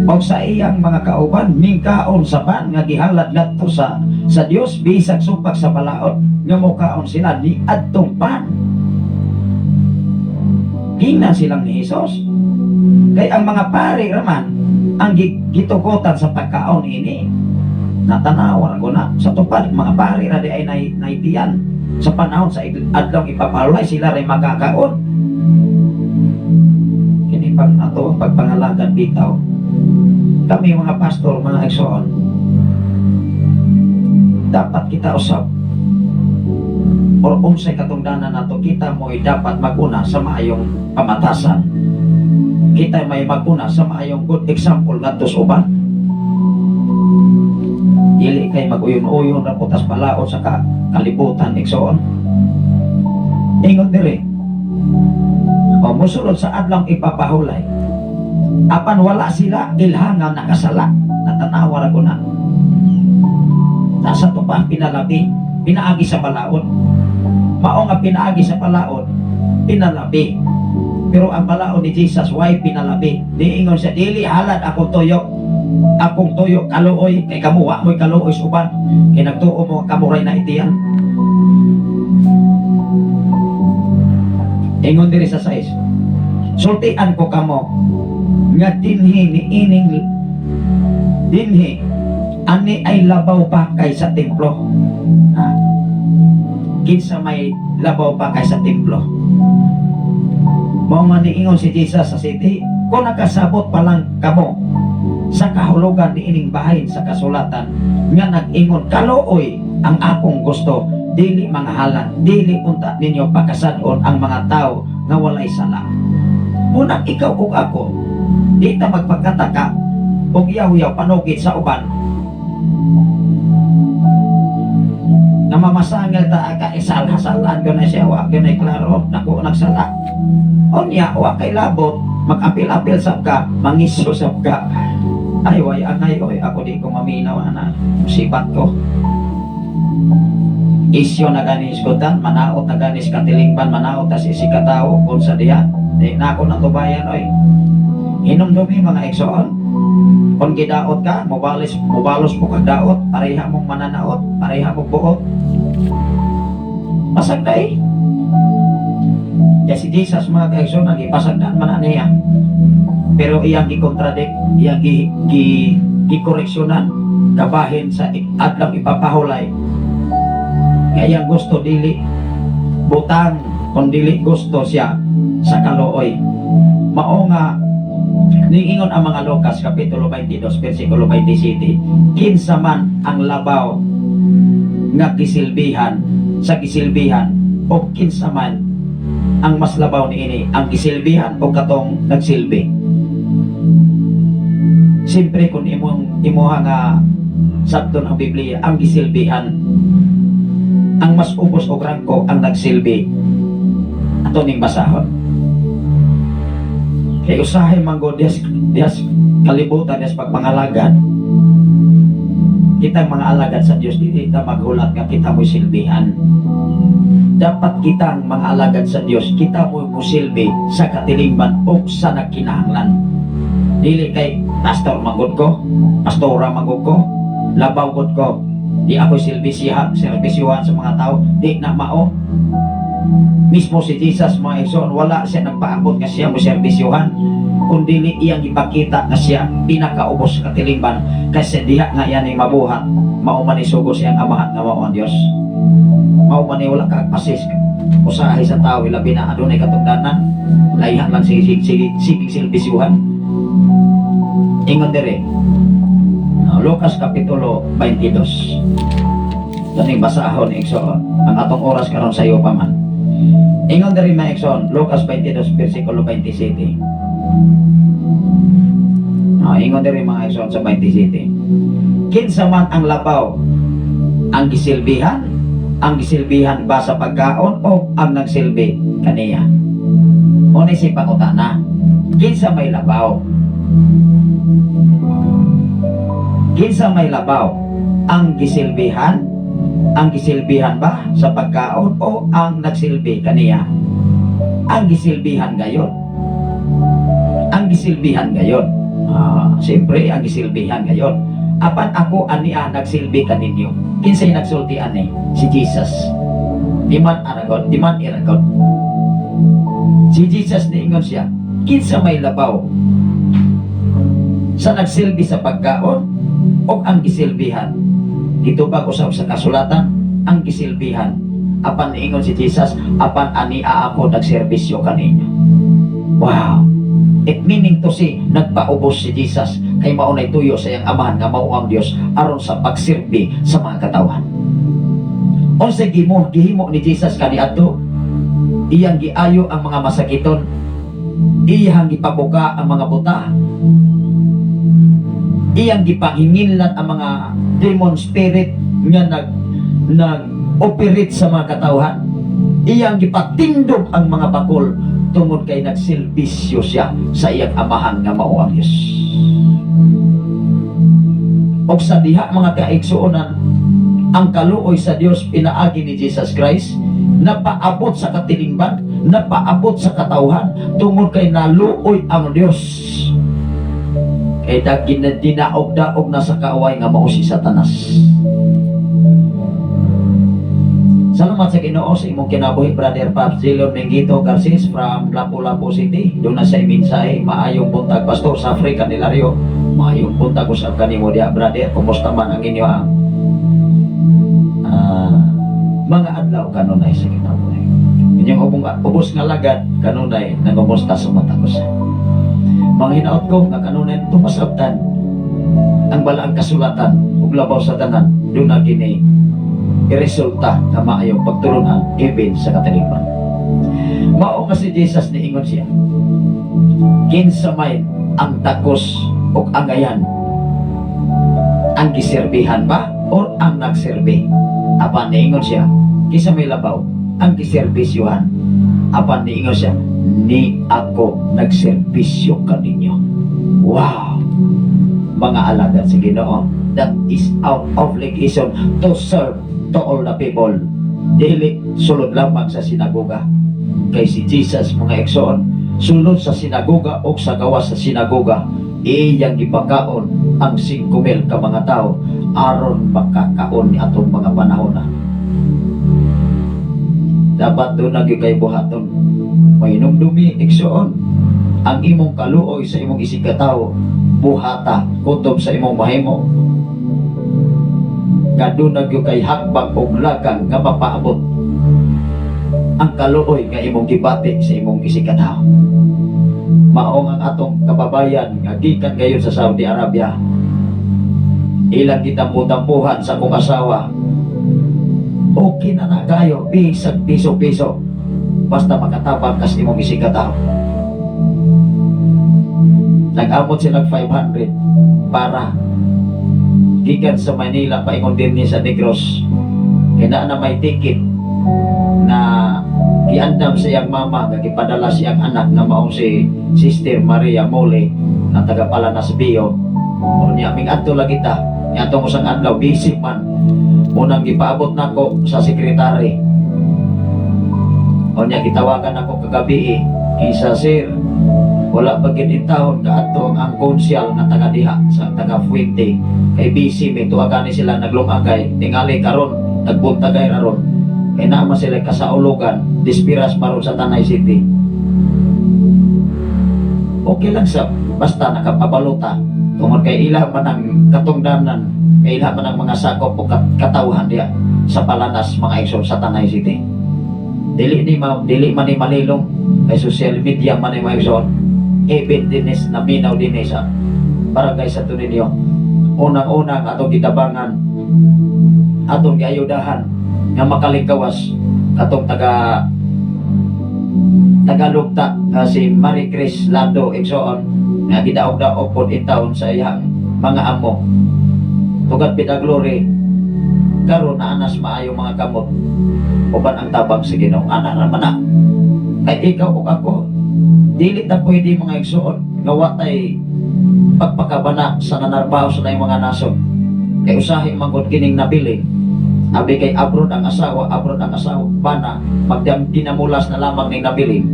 Speaker 4: og sa iyang mga kauban mingkaon sa pan nga gihalad ngadto sa Dios, bisag supak sa balaod nga mokaon sila ni adtong pan. Gingnan silang ni Hesus. Kay ang mga pari raman ang gitugotan sa pagkaon ini. Natanawar ko na sa tupad, mga pari ra di ay naitian sa panahon sa adlaw ipapalay, sila ray makakaon. Kini pang ato ang pagpangalagad bitaw. Kami mga pastor, mga igsoon, dapat kita usab or unsay katungdanan nato, kita mo'y dapat maguna sa maayong pamatasan. Kita may maguna sa maayong good example ngadto sa uban. Dili kay mag-uyon-uyon ra putas balaod sa kalibutan, igsoon. Ingon diri, o musulod sa adlong ipapahulay, apan wala sila ilha nga nakasala. Natanawar ako na nasa to pa pinalabi, pinaagi sa balaod. Mao nga pinaagi sa balaod, pinalabi. Pero ang balaod ni Jesus, why pinalabi? Diingon siya, "Dili halad akong tuyo. Akong tuyo kaluoy." Kay kamo wa mo'y kaluoy sa uban, kay nagtuo mo kamo ray naitian. Ingon diri sa 6, "Sultian ko kamo nga dinhi ni ining dinhi ani ay labaw pa kaysa templo." Ha? Kinsa may labaw pa kaysa templo? Mao nga niingon si Jesus sa 7, "Kung nakasabot pa lang kamo sa kahulugan ni ining bahin sa kasulatan nga nag-ingon, 'Kaluoy ang akong gusto, dili mga halad,' dili unta ninyo pakasad-on ang mga tao nga walay sala." Munang ikaw ug ako, di ta magpagkataka og yaw-yaw panugid sa uban. Namamasangil ta ka isal-hasalan ko na siya, wa gyud klaro, naku, nagsala. Unya, wa kay labot, mag-apil-apil sab ka, mangisyo sab ka. Ay, way angay, oy, ako di ko maminaw ana, musibat ko. Isyo na gani isgutan, manaot na gani katilingban, manaot tas isi katao, kung sa diha, di na ako natubayan, oy. Hinumdumi, mga igsoon, kung gidaot ka, mobalis, mobalos mo kag daot, pareha mong mananaot, pareha mong buot. Pasagday. Kaya si Jesus, mga kaigsoon, nagipasagdan man na niya. Pero iyang gi-contradict, iyang gi-koreksyonan, kabahin sa adlaw ipapahulay. Kaya iyang gusto dili butang, kung dili gusto siya sa kaluoy. Mao nga niingon ang mga Lucas kapitulo 22 versikulo 27, kinsa man ang labaw nga gisilbihan sa gisilbihan o kinsa man ang mas labaw niini, ang gisilbihan o katong nagsilbi? Siyempre, kung imong imuha nga sabton ang Biblia, ang gisilbihan ang mas ubos og rangko, ang nagsilbi. Ato ning basahon kay usahay man gud dihas dihas kalibutan, dihas pagpangalagad. Kitang mga alagad sa Dios, dili ta maghulat nga kita mo'y silbihan. Dapat kitang mga alagad sa Dios, kita mo'y musilbi sa katilingban o sa nagkinahanglan. Dili kay pastor magud ko, pastora magud ko, labaw gud ko, di ako silbisihan, serbisyuhan sa mga tao. Di na mao. Mismo si Jesus, mga igsoon, wala siya nagpaabot nga siya mo serbisyuhan, kun dili iyang ipakita nga siya pinakaubos sa katilingban, kasi diha nga yan ay mabuhat, mao man isugo siyang Amahan nga mao ang Dios. Mao man ni wala ka pasis usahay sa tao, ilabi na adunay katungdanan, layhan lang sige sige sige serbisyuhan. Ingon dire, Lucas Kapitulo 22. Kaning basahon, igsoon. Ang atong oras karon sayo pa man. Ingon diri, mga igsoon, Lucas 22 versikulo 27. Ingon diri, mga igsoon, sa 27. Kinsa man ang labaw, ang gisilbihan, ang gisilbihan ba sa pagkaon o ang nagsilbi kaniya? Unay si pangutana.
Speaker 5: Kinsa may labaw? Kinsa may labaw? Ang gisilbihan? Ang gisilbihan ba sa pagkaon o ang nagsilbi kaniya? Ang gisilbihan gayon. Ang gisilbihan gayon. Ah, siyempre, ang gisilbihan gayon. Apan ako ania nagsilbi kaninyo. Kinsay nagsulti ani? Si Jesus. Di man aragon, di man iragon. Si Jesus niingon siya, kinsa may labaw sa nagsilbi sa pagkaon o ang gisilbihan? Gitubag usab sa kasulatan, ang gisilbihan. Apan niingon si Jesus, apan ania ako nagserbisyo kaninyo. Wow! It meaning to say, nagpaubos si Jesus kay mao nay tuyo sa iyang amahan nga mao ang Dios aron sa pagsilbi sa mga katawhan. Unsay gimo gihimo ni Jesus kaniadto? Iyang giayo ang mga masakiton. Iyang gipabuka ang mga buta. Iyang gipangingilan ang mga demon spirit nga nag nag operate sa mga katawhan. Iyang gipatindog ang mga bakol tungod kay nagsilbisyo siya sa iyang amahan nga mao ang Dios. Og sa diha, mga kaigsuonan, ang kaluoy sa Dios pinaagi ni Jesus Christ napaabot sa katilingban, napaabot sa katawhan tungod kay naluoy ang Dios. Kay dagin na dinaog-daog na sa kaaway nga mao si Satanas. Salamat sa Ginoo sa imong kinabuhi, Brother Pops Zilon Mengito Garcis from Lapu-Lapu City. Duna say mensahe, maayong buntag, Pastor Safri Candelario. Maayong buntag usab kanimo diha, brother. Kumusta man ang inyo ang mga adlaw kanunay sa kinabuhi? Inyong ubong, ubos nga lagad kanunay nangumusta sa matag usa. Mga hinaot ko nga kanunay tumasabtan ang balaang kasulatan ug labaw sa tanan duna kini iresulta nga maayong pagtulunan even sa katilingban. Mao nga si Jesus niingon siya, kinsa may ang takos ug angayan? Ang giserbihan ba or ang nagserbi? Apan niingon siya, kinsa may labaw? Ang giserbisyuhan. Apan niingon siya, ni ako nagserbisyo kaninyo. Wow! Mga alagad sa Ginoo, that is our obligation to serve to all the people. Dili sulod lamang sa sinagoga. Kay si Jesus, mga igsoon, sulod sa sinagoga o sa gawas sa sinagoga, iyang gipakaon ang 5,000 ka mga tao aron makakaon ni atong mga panahon na. Dapat duna gyud kay buhaton. Mahinumdumi, igsoon, ang imong kaluoy sa imong isigkatawo, buhata kutob sa imong mahimo nga duna gyud kay hakbang og lagang nga mapaabot ang kaluoy nga imong gibati sa imong isigkatawo. Maong ang atong kababayan nga gikan gayon sa Saudi Arabia, ilang gitampo-tampuhan sa akong asawa, okay na na kayo bisag piso-piso basta makatabang kas imong isigkatawo. Nag-amot sila 500 para gikan sa Manila paingon dinhi sa Negros kay naa na may ticket na giandam sa iyang mama nga gipadala siyang anak nga maong si Sister Maria Mole nga taga Palanas Bio. O niya ming adto lagi ta niadtong usang adlaw, busy man unang gipaabot nako sa sekretary. O niya gitawagan ako kagabi eh. Kinsa, sir, wala pa gid intawon kaadto ang konsyal nga taga diha sa taga Fuente kay busy may tuwagani sila naglungagay tingali karon nagbuntagay raron kay naa man sila kasaulugan dispiras maron sa Tanay City. Okay lang sa basta nakapabalota tungod kay ila man ang katungdanan, kay ila man ang mga sakop o katawhan diha sa Palanas, mga igsoon, sa Tanay City. Dili ni ma, dili man ni malilong kay social media man ni, mga igsoon. Even dinis naminaw dinhi sa barangay Santo Niño, unang-unang atong gitabangan, atong giayudahan nga makalingkawas atong taga Tagalogta nga si Marie Chris Lando, igsoon, nga gidaog-daog pod intawon sa iyang mga amo. To God be the glory, karon naa nas maayo mga kamot uban ang tabang sa Ginoo. Ana ra man na. Ay ikaw ug ako, dili ta pwede, mga igsoon, nga wa tay pagpakabana sa nanarbaho sa laing mga nasod. Kay usahi man gud kining nabilin. Abi kay abroad ang asawa, abroad ang asawa, bana, magdam dinamulas na lamang ning nabilin.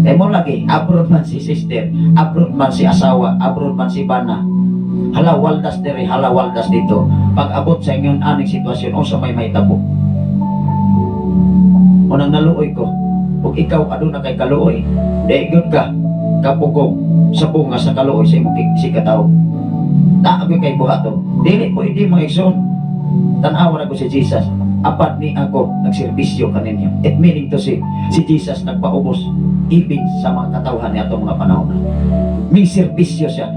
Speaker 5: Kay mo lagi, abroad man si sister, abroad man si asawa, abroad man si bana. Hala waldas diri, hala waldas dito. Pag abot sa ingon aning sitwasyon, unsa may mahitabo? Unang naluoy ko, ug ikaw aduna kay kaluoy, di gyud ka kapugong sa bunga sa kaluoy sa imong sikatawo. Naa gyud kay buhaton. Dili pwede, mga igsoon. Tan-awa na ko si Jesus. Apat ni ako nagserbisyo kaninyo. It meaning to say, si Jesus nagpaubos ibig sa mga katawhan ni atong mga panahon. May serbisyo siya.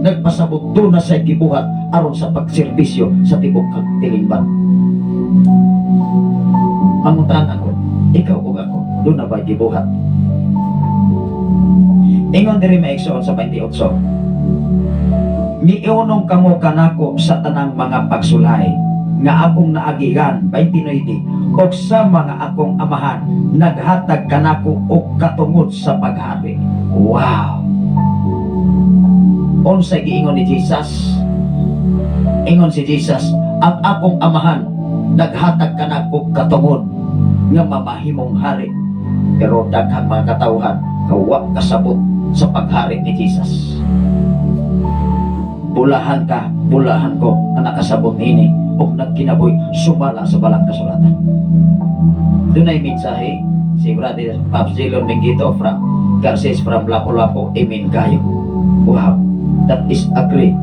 Speaker 5: Nagpasabot doon na sa gibuhat aron sa pagserbisyo sa tibok katilingban. Mangutan ako, ikaw ug ako, doon na ba gibuhat? Ingon diri, mga igsoon, sa 28. Miunong kamo kanako sa tanang mga pagsulay nga akong naagihan, 29, og sa mga akong amahan naghatag kanako og katungod sa paghari. Wow! Unsay giingon ni Jesus? Ingon si Jesus, ang akong amahan naghatag kanako katungod nga mamahimong hari. Pero daghang mga katawhan nga wa kasabot sa paghari ni Jesus. Bulahan ka, bulahan ko nga nakasabot nini ug nagkinabuhi sumala sa balang kasulatan. Dunay mensahe si Brother Pops Zilon Mengito from Garces from Lapu-Lapu, amen kayo. Wow, that is agree.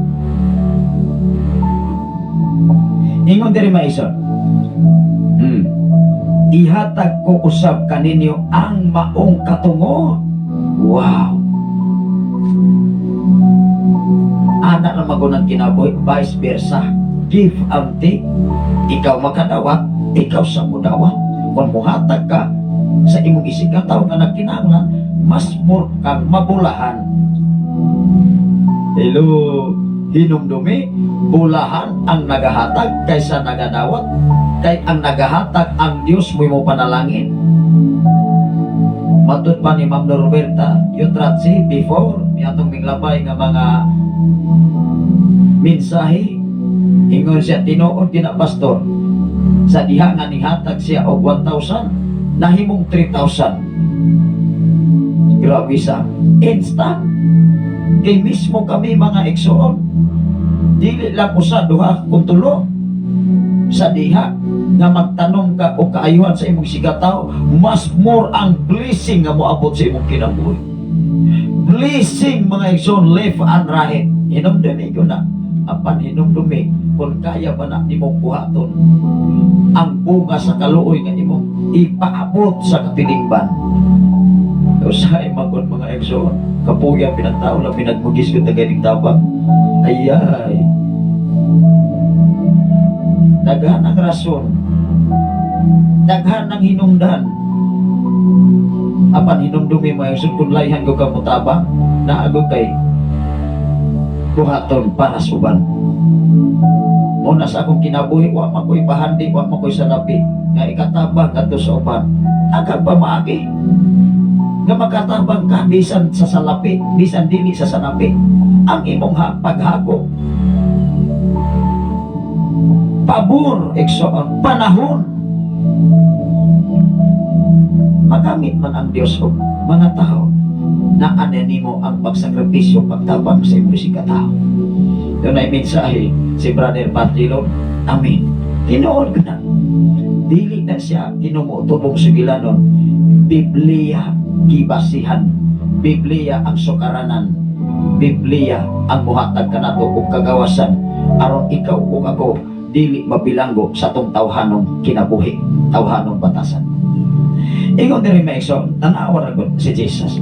Speaker 5: Ingon diri, mga igsoon. Ihatag ko usab kaninyo ang maong katungod. Wow. Ana na magunang kinabuhi, vice versa. Give and take. Ikaw makadawat, ikaw sa mudawat. Kung muhatag ka sa imong isigkatawo nga nagkinahanglan, mas more kang mabulahan. Hello, hinumdumi, bulahan ang nagahatag kaysa nagadawat. Kay ang nagahatag ang Dios mo mo panalangin. Matud pa ni Ma'am Norberta Yutratsi before niatong minglabay nga mga mensahe, ingon siya, tinuod gina, pastor, sa diha nga nihatag siya og 1,000, nahimong 3,000. Grabe sa instant. Kay mismo kami, mga igsoon, dili lang usa, duha kung tulo, sa diha nga magtanom ka o kaayuhan sa imong sigataw, mas more ang blessing nga moabot sa imong kinabuhi. Blessing, mga igsoon, left and right. Hinumdumi ko na. Apan hinumdumi kung kaya ba na imong buhaton ang bunga sa kaluoy nga imong ipaabot sa katilingban. Usahay magod, mga igsoon, kapuya pinagtao lang pinagmugis ko taganing tabang. Ayay. Daghan ang rason. Daghan ang hinungdan. Apan hinumdumi mo yung kung layhan ko ka mutabang, naago kay buhaton para sa uban. Muna sa akong kinabuhi, wa man ko'y pahandi, wa man ko'y salapi, nga ikatabang kadto sa uban. Agad pa maagi nga makatabang ka bisan sa salapi, bisan dili sa sanapi. Ang imong paghako. Pabor, igsoon, panahon. Magamit man ang Diyos og mga tao na anenimo ang pagsakripisyo, pagtabang sa imong katao. Doon ay mensahe si Brother Patilo. Amen. Tinuod ko na. Dili na siya tinumutubong sugilanon. Biblia gibasihan. Biblia ang sukaranan. Biblia ang muhatag kanato og kagawasan aron ikaw ug ako dili mabilanggo sa atong tawhanong kinabuhi, tawhanong batasan. Ingon diri, mga igsoon, tan-awa ra gud si Jesus.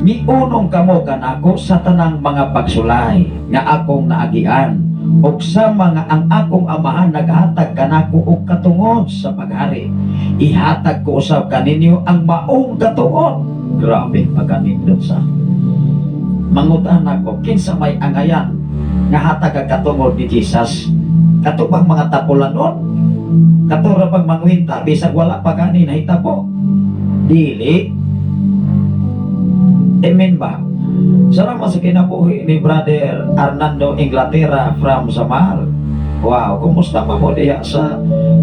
Speaker 5: Miunong kamo kanako sa tanang mga pagsulay nga akong naagian ug sa mga ang akong amahan naghatag kanako og katungod sa paghari. Ihatag ko usab kaninyo ang maong katungod. Grabe pagkanindot sa. Mangutan ako, kinsa may angayan nga hatag ang katungod ni Jesus? Kato bang mga tapulanon? Kato ra pag mangwinta bisag wala pa gani nahitabo. Dili. Amen ba? Salamat sa kinabuhi ni Brother Arnando Inglaterra from Samal. Wow, kumusta pa mo diha sa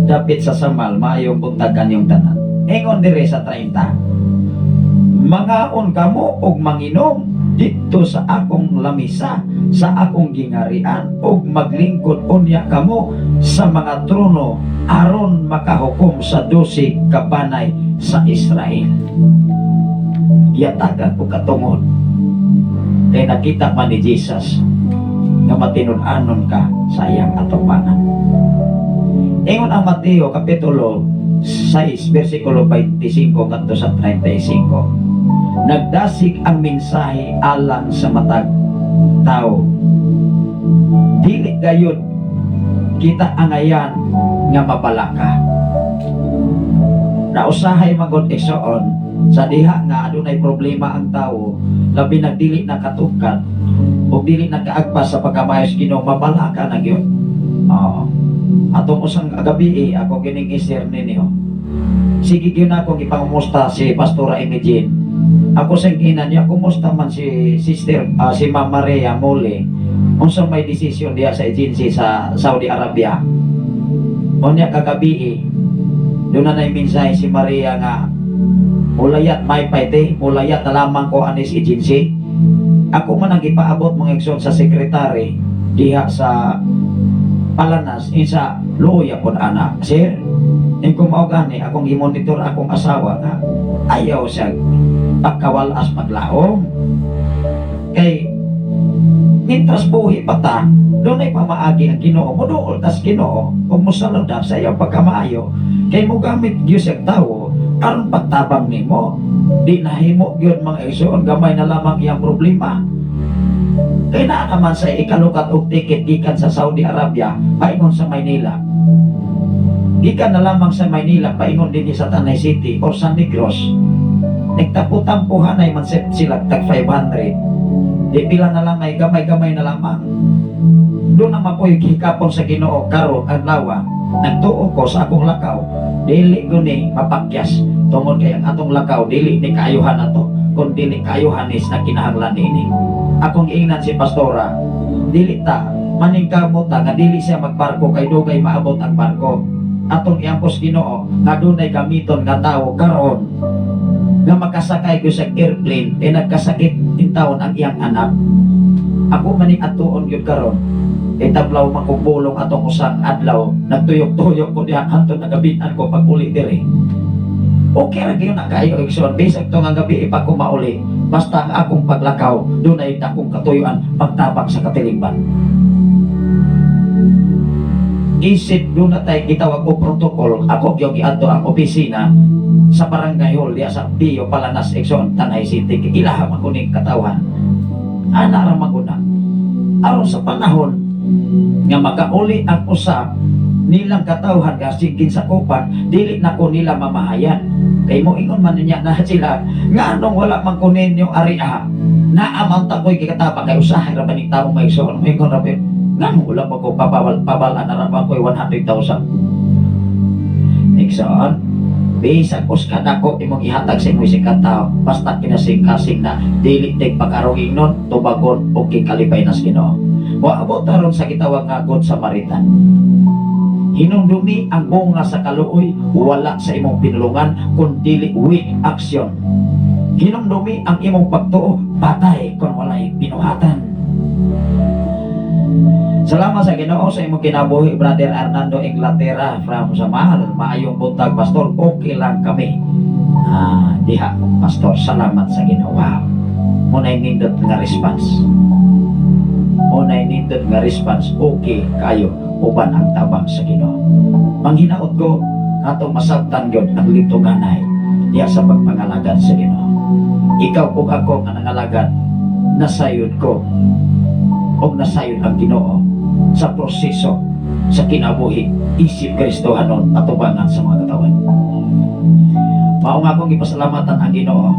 Speaker 5: dapit sa Samal? Maayong buntag kanyong tanan. Ingon dire sa 30. Mangaon kamo og manginom didto sa akong lamisa sa akong gingarian og maglingkod unya kamo sa mga trono aron makahukom sa 12 ka banay sa Israel. Giyatagan ko katungod kay nakita man ni Jesus nga matinud-anon ka sa iyang atubangan. Ingon ang Mateo Kapitulo 6 versikulo 25 ngadto sa 35. Nagdasig ang mensahe alang sa matag tao. Dili gayud kita angayan nga mabalaka. Nausahay magod, igsoon, sa diha nga adunay problema ang tao, labi na dili nakatukad o dili nakaagpas sa pagkamayos Ginoo, mabalaka na gyud. Oo. Atong usang gabi eh, ako kining i-share ninyo. Sige gyud na akong ipangumusta si Pastora Imogene. Ako sa ina niya, kumusta man si Sister, si Ma'am Maria Mole. Unsa may desisyon diha sa agency sa Saudi Arabia. Unya kagabi eh, doon na mensahe si Maria nga mulayat may pwede, mulayat na lamang ko anis agency. Ako man ang ipaabot, mga igsoon, sa sekretary diha sa Palanas isa luya pod ana. Sir, in kung mao gani akong i-monitor akong asawa nga ayaw siya pagkawalas paglaom. Kay mintras buhi pa ta, dunay pamaagi ang Ginoo, moduol tas Ginoo ug mosaludar sa iyang pagkamaayo kay mogamit gyud siyang tawo aron pagtabang nimo. Di nahimo gyud, mga igsoon, gamay na lamang iyang problema. Kay naa naman sa ikalukat og ticket gikan sa Saudi Arabia paingon sa Maynila. Gikan na lamang sa Maynila paingon dinhi sa Tanay City or sa Negros. Nagtapu-tampuhanay man sila tag 500. Di pila na lang ay gamay-gamay na lamang. Doon na mapoy hikapon sa Ginoo karon adlaw. Nagtuo ko sa akong lakaw, dili ko ni mapakyas tungod kay ang atong lakaw dili ni kaayuhan ato kun dili kaayuhan is na kinahanglan niini. Akong giingnan si pastora, dili ta maningkamot ta nga dili siya magbarko kay dugay maabot ang barko. Atong iampos Ginoo nga dunay gamiton nga tawo karon nga makasakay ko sa airplane eh nagkasakit intawon ang iyang anak. Ako man ni atuon gyud karon kay tablaw man kong pulong atong usang adlaw, nagtuyok-tuyok ko diha hantod nagabitan ko pag uli diri. Okay ra gyud na kayo, igsoon, bisag to nga gabi pa ko mauli, basta ang akong paglakaw dunay dakong katuyuan pagtabang sa katilingban. Isip doon na tayo gitawag og protocol, ako gyud giadto ang opisina sa barangay hall diha sa Pio Palanas, igsoon, Tanay City, kay ilaha man kuning katawhan ana ra maguna aron sa panahon nga makauli ang usa nilang katawhan kasi ginsakupan, dili na ko nila mamahayan kay mo ingon man niya na sila nga anong wala man ko ninyo ari-a naa man ta ko'y gikatabang. Kay usahay ra ba ning taong may igsoon, mo ingon ra ba nganong wala pa ko pabawal pabalan na ra ba ko'y 100,000. Igsoon, bisag us kadako imong ihatag sa imong isig tao, basta kinasing-kasing na dili tig pag-arong ingnon, tubagon og gikalipay nas Ginoo. Moabot aron sa gitawag nga Good Samaritan. Hinumdumi ang bunga sa kaluoy wala sa imong pinulungan kun dili with action. Hinumdumi ang imong pagtuo patay kung walay binuhatan. Salamat sa Ginoo sa imong kinabuhi, Brother Arnando Inglaterra from Samal. Maayong buntag, Pastor. Okay lang kami. Ah, diha, Pastor. Salamat sa Ginoo. Wow. Muna'y nindot nga response. Muna'y nindot nga response. Okay kayo uban ang tabang sa Ginoo. Manghinaot ko atong masabtan gyud ang litunganay diha sa pagpangalagad sa Ginoo. Ikaw ug ako nga nangalagad, nasayod ko og nasayod ang Ginoo sa proseso sa kinabuhi isip Kristohanon atubangan sa mga katawan. Mao nga akong gipasalamatan ang Ginoo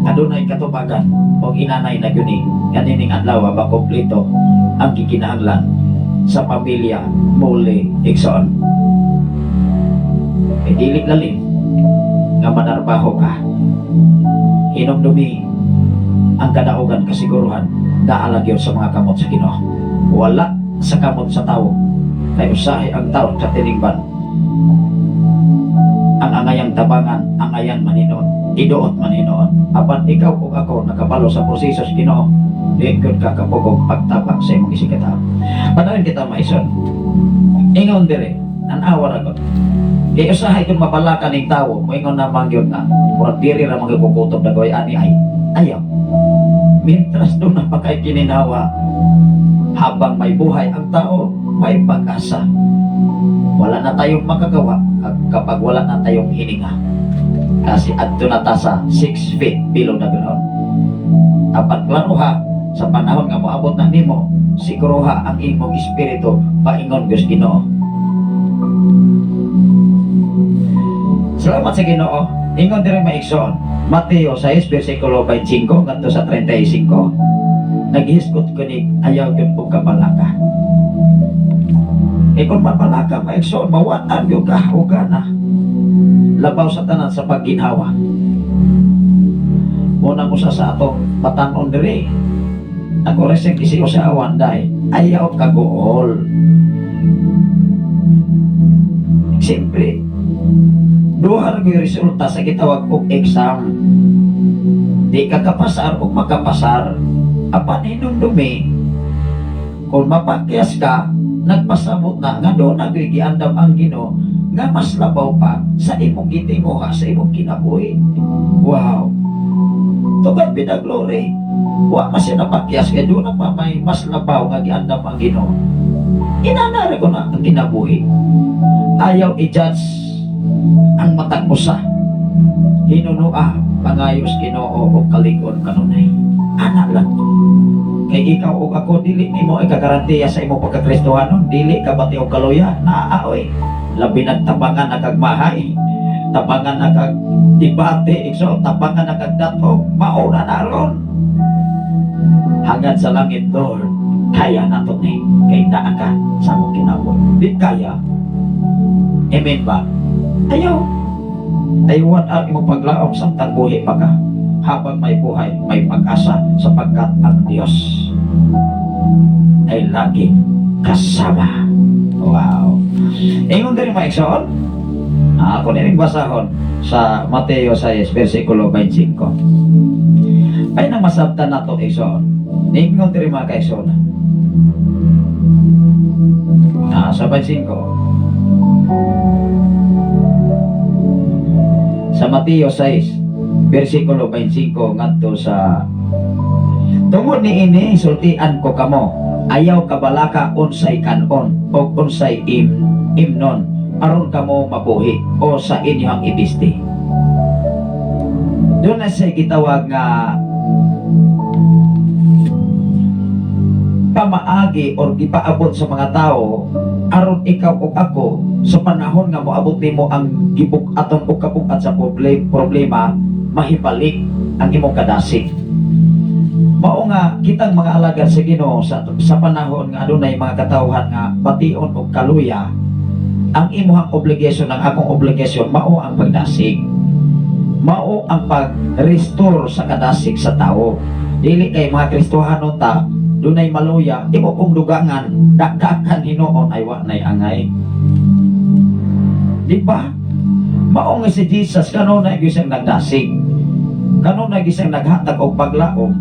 Speaker 5: nga dunay katubagan og inanay na gyud ni nga nining adlaw makompleto ang gikinahanglan sa pamilya Mole, igsoon. Kay dili lalim nga manarbaho ka. Hinumdumi ang kadaugan, kasiguruhan naa lang yun sa mga kamot sa Ginoo. Wala sa kamot sa tao. Kay usahay ang tao sa tiningban. Ang angayang tabangan, angayan man hinuon, iduot man hinuon. Apan ikaw ug ako nakabalo sa proseso sa Ginoo, di gyud ka kapugong pagtabang sa imong isigkatawo. Padayon kita, mga igsoon. Ingon dire, tan-awa ra gud. Kay usahay kung mapalaka ning tawo, moingon naman gyud nga, murag diri ra magkukutob dagoy ani ay. Ayaw. Mientras duna pa kay kininhawa, habang may buhay ang tao, may pag-asa. Wala na tayong magagawa kapag wala na tayong hininga. Kasi adto na ta sa 6 feet below the ground. Apan klaro ha, sa panahon nga moabot na nimo, siguro ha ang imong espiritu paingon gyud Ginoo. Salamat sa Ginoo. Ingon diri, mga igsoon. Mateo 6 versikulo 25 ngadto sa 35. Naghisgot ko ni ayaw gyud og kabalaka. Eh kung mapalaka, mga igsoon, mawat-an gyud ka og gana. Labaw sa tanan sa pagginhawa. Unang usa sa atong batan-on diri. Ako reseng isi usawan dai, ayaw kaguol. Siyempre, duha ra gyud resulta sa gitawag og exam. Di ka kapasar o makapasar. Apan hinumdumi, kung mapakyas ka, nagpasabot na nga duna gyud giandam ang Ginoo nga mas labaw pa sa imong gitinguha sa imong kinabuhi. Wow. To God be the glory. Wa man siya napakyas kay duna pa may mas labaw nga giandam ang Ginoo. Inanara ko na ang kinabuhi. Ayaw i-judge ang matag usa. Hinunua pangayos Ginoo og kalig-on kanunay. Ana lang. Kay ikaw ug ako, dili nimo ikagarantiya sa imong pagkakristohanon, dili ka bati og kaluya, naa oy. Labi nagtabangan na kag mahay, tabangan na kag debate, igsoon, tabangan na kag datog, mao na na ron. Hangad sa langit, Lord, kaya na to ni, kay naa ka sa among kinabuhi. Di kaya. Amen ba? Ayaw. Aywan ang imong paglaom samtang buhi pa ka. Habang may buhay, may pag-asa sapagkat ang Diyos ay laging kasama. Wow. Ingon din, mga igsoon, ako nining basahon sa Mateo 6, versikulo 25. Ay nang masabtan nato, igsoon. Ingon diri, mga kaigsoon. Sa 25. Sa Mateo 6, versikulo 25 ngadto sa "Tungod niini sultian ko kamo, ayaw kabalaka unsay kanon o unsay imnon aron kamo mabuhi o sa inyong ibisti." Duna siya gitawag nga pamaagi or gipaabot sa mga tao aron ikaw ug ako sa panahon nga moabot nimo ang gibug-aton o kabug-at sa problema, mahibalik ang imong kadasig. Mao nga kitang mga alagad sa Ginoo sa panahon nga adunay mga katawhan nga bation og kaluya, ang imuhang obligation, ang akong obligation, mao ang pagdasig. Mao ang pag-restore sa kadasig sa tao. Dili kay mga Kristohanon ta, dunay maluya, imo pong dugangan, dakdakan hinuon ay wa nay angay. Di ba? Mao nga si Jesus kanunay gyud siyang nagdasig. Kanunay gyud siyang naghatag og paglaom.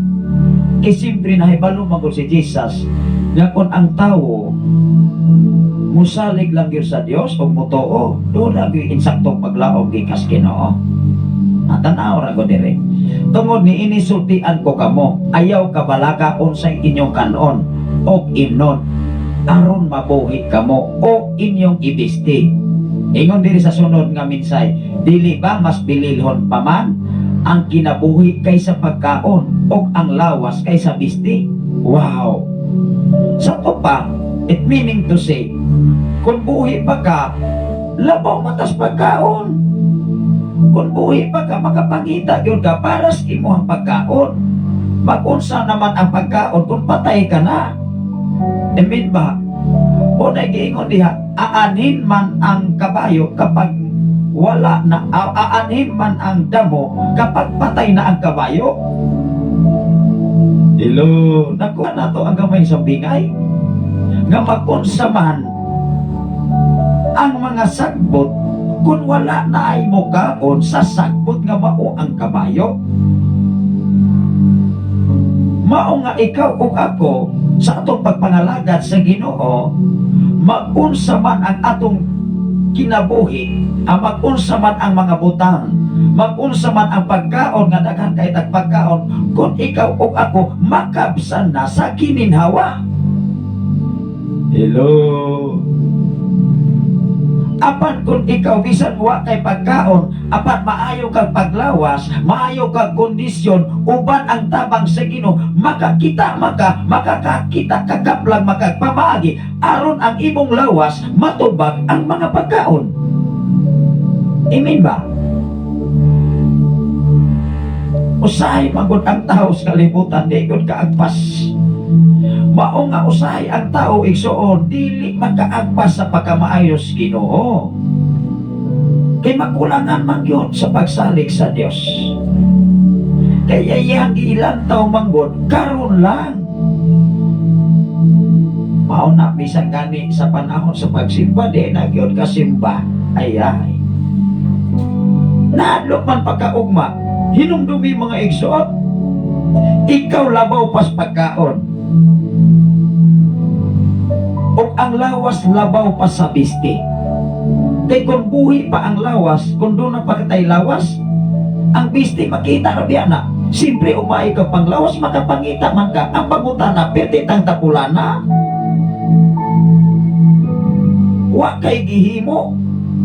Speaker 5: Kay siyempre nahibalo man gud si Jesus nga kung ang tawo musalig lang gyud sa Dios og motoo, duna gyud insaktong paglaom gikas Ginoo. Tan-aw ra ko dire. "Tungod ni ini sultian ko kamo, ayaw kabalaka unsay inyong kanon og imnon aron mabuhi kamo o inyong ibisti." Ingon diri sa sunod nga minsay, "Dili ba mas bililhon pa man ang kinabuhi kaysa pagkaon o ang lawas kaysa bisti?" Wow! Sa to pa, it meaning to say, kung buhi pa ka, labaw man tas pagkaon. Kung buhi pa ka, makapangita yun ka para sa imong pagkaon. Magunsa naman ang pagkaon kung patay ka na? Amen ba? O nagiingon diha, aanhin man ang kabayo kapag
Speaker 6: wala na aanhin man ang damo kapag patay na ang kabayo? Hello, nakuha na to ang gamay sa bingay nga magunsa man ang mga sagbot kung wala na ay mukaon sa sagbot nga mao ang kabayo. Mao nga ikaw ug ako sa atong pagpangalagad sa Ginoo, magunsa man ang atong kinabuhi, ang magunsa man ang mga butang, magunsa man ang pagkaon nga daghan kay tag pagkaon, kung ikaw ug ako makabsan na sa gininhawa. Hello. Apan kung ikaw bisan wa kay pagkaon, apan maayo kag paglawas, maayo kag kondisyon, uban ang tabang sa Ginoo, makakita maka, makakakita kagaplang makagpamaagi, aron ang imong lawas matubag ang mga pagkaon. Amen ba? Usahay magod ang tao sa kalibutan, di gud kaagpas. Mao nga usahay ang tao, igsuon, dili makaagpas sa pagkamaayos Ginoo. Kay makulangan man gyud sa pagsalig sa Dios. Kaya iyang ilantaw manggod karon lang. Mao na bisan gani sa panahon sa pagsimba, di na gyud kasimba. Ay ay. Naadlok man pagkaugma, hinumdumi, mga igsoon. Ikaw labaw pas pagkaon. O ang lawas labaw pa sa bisti. Kay kung buhi pa ang lawas, kung doon na pa kita'y lawas, ang bisti makita ra biya na. Siyempre umay ka pang lawas, makapangita man ka. Ang pangutana, perti tang tapulana. Wa kay gihimo,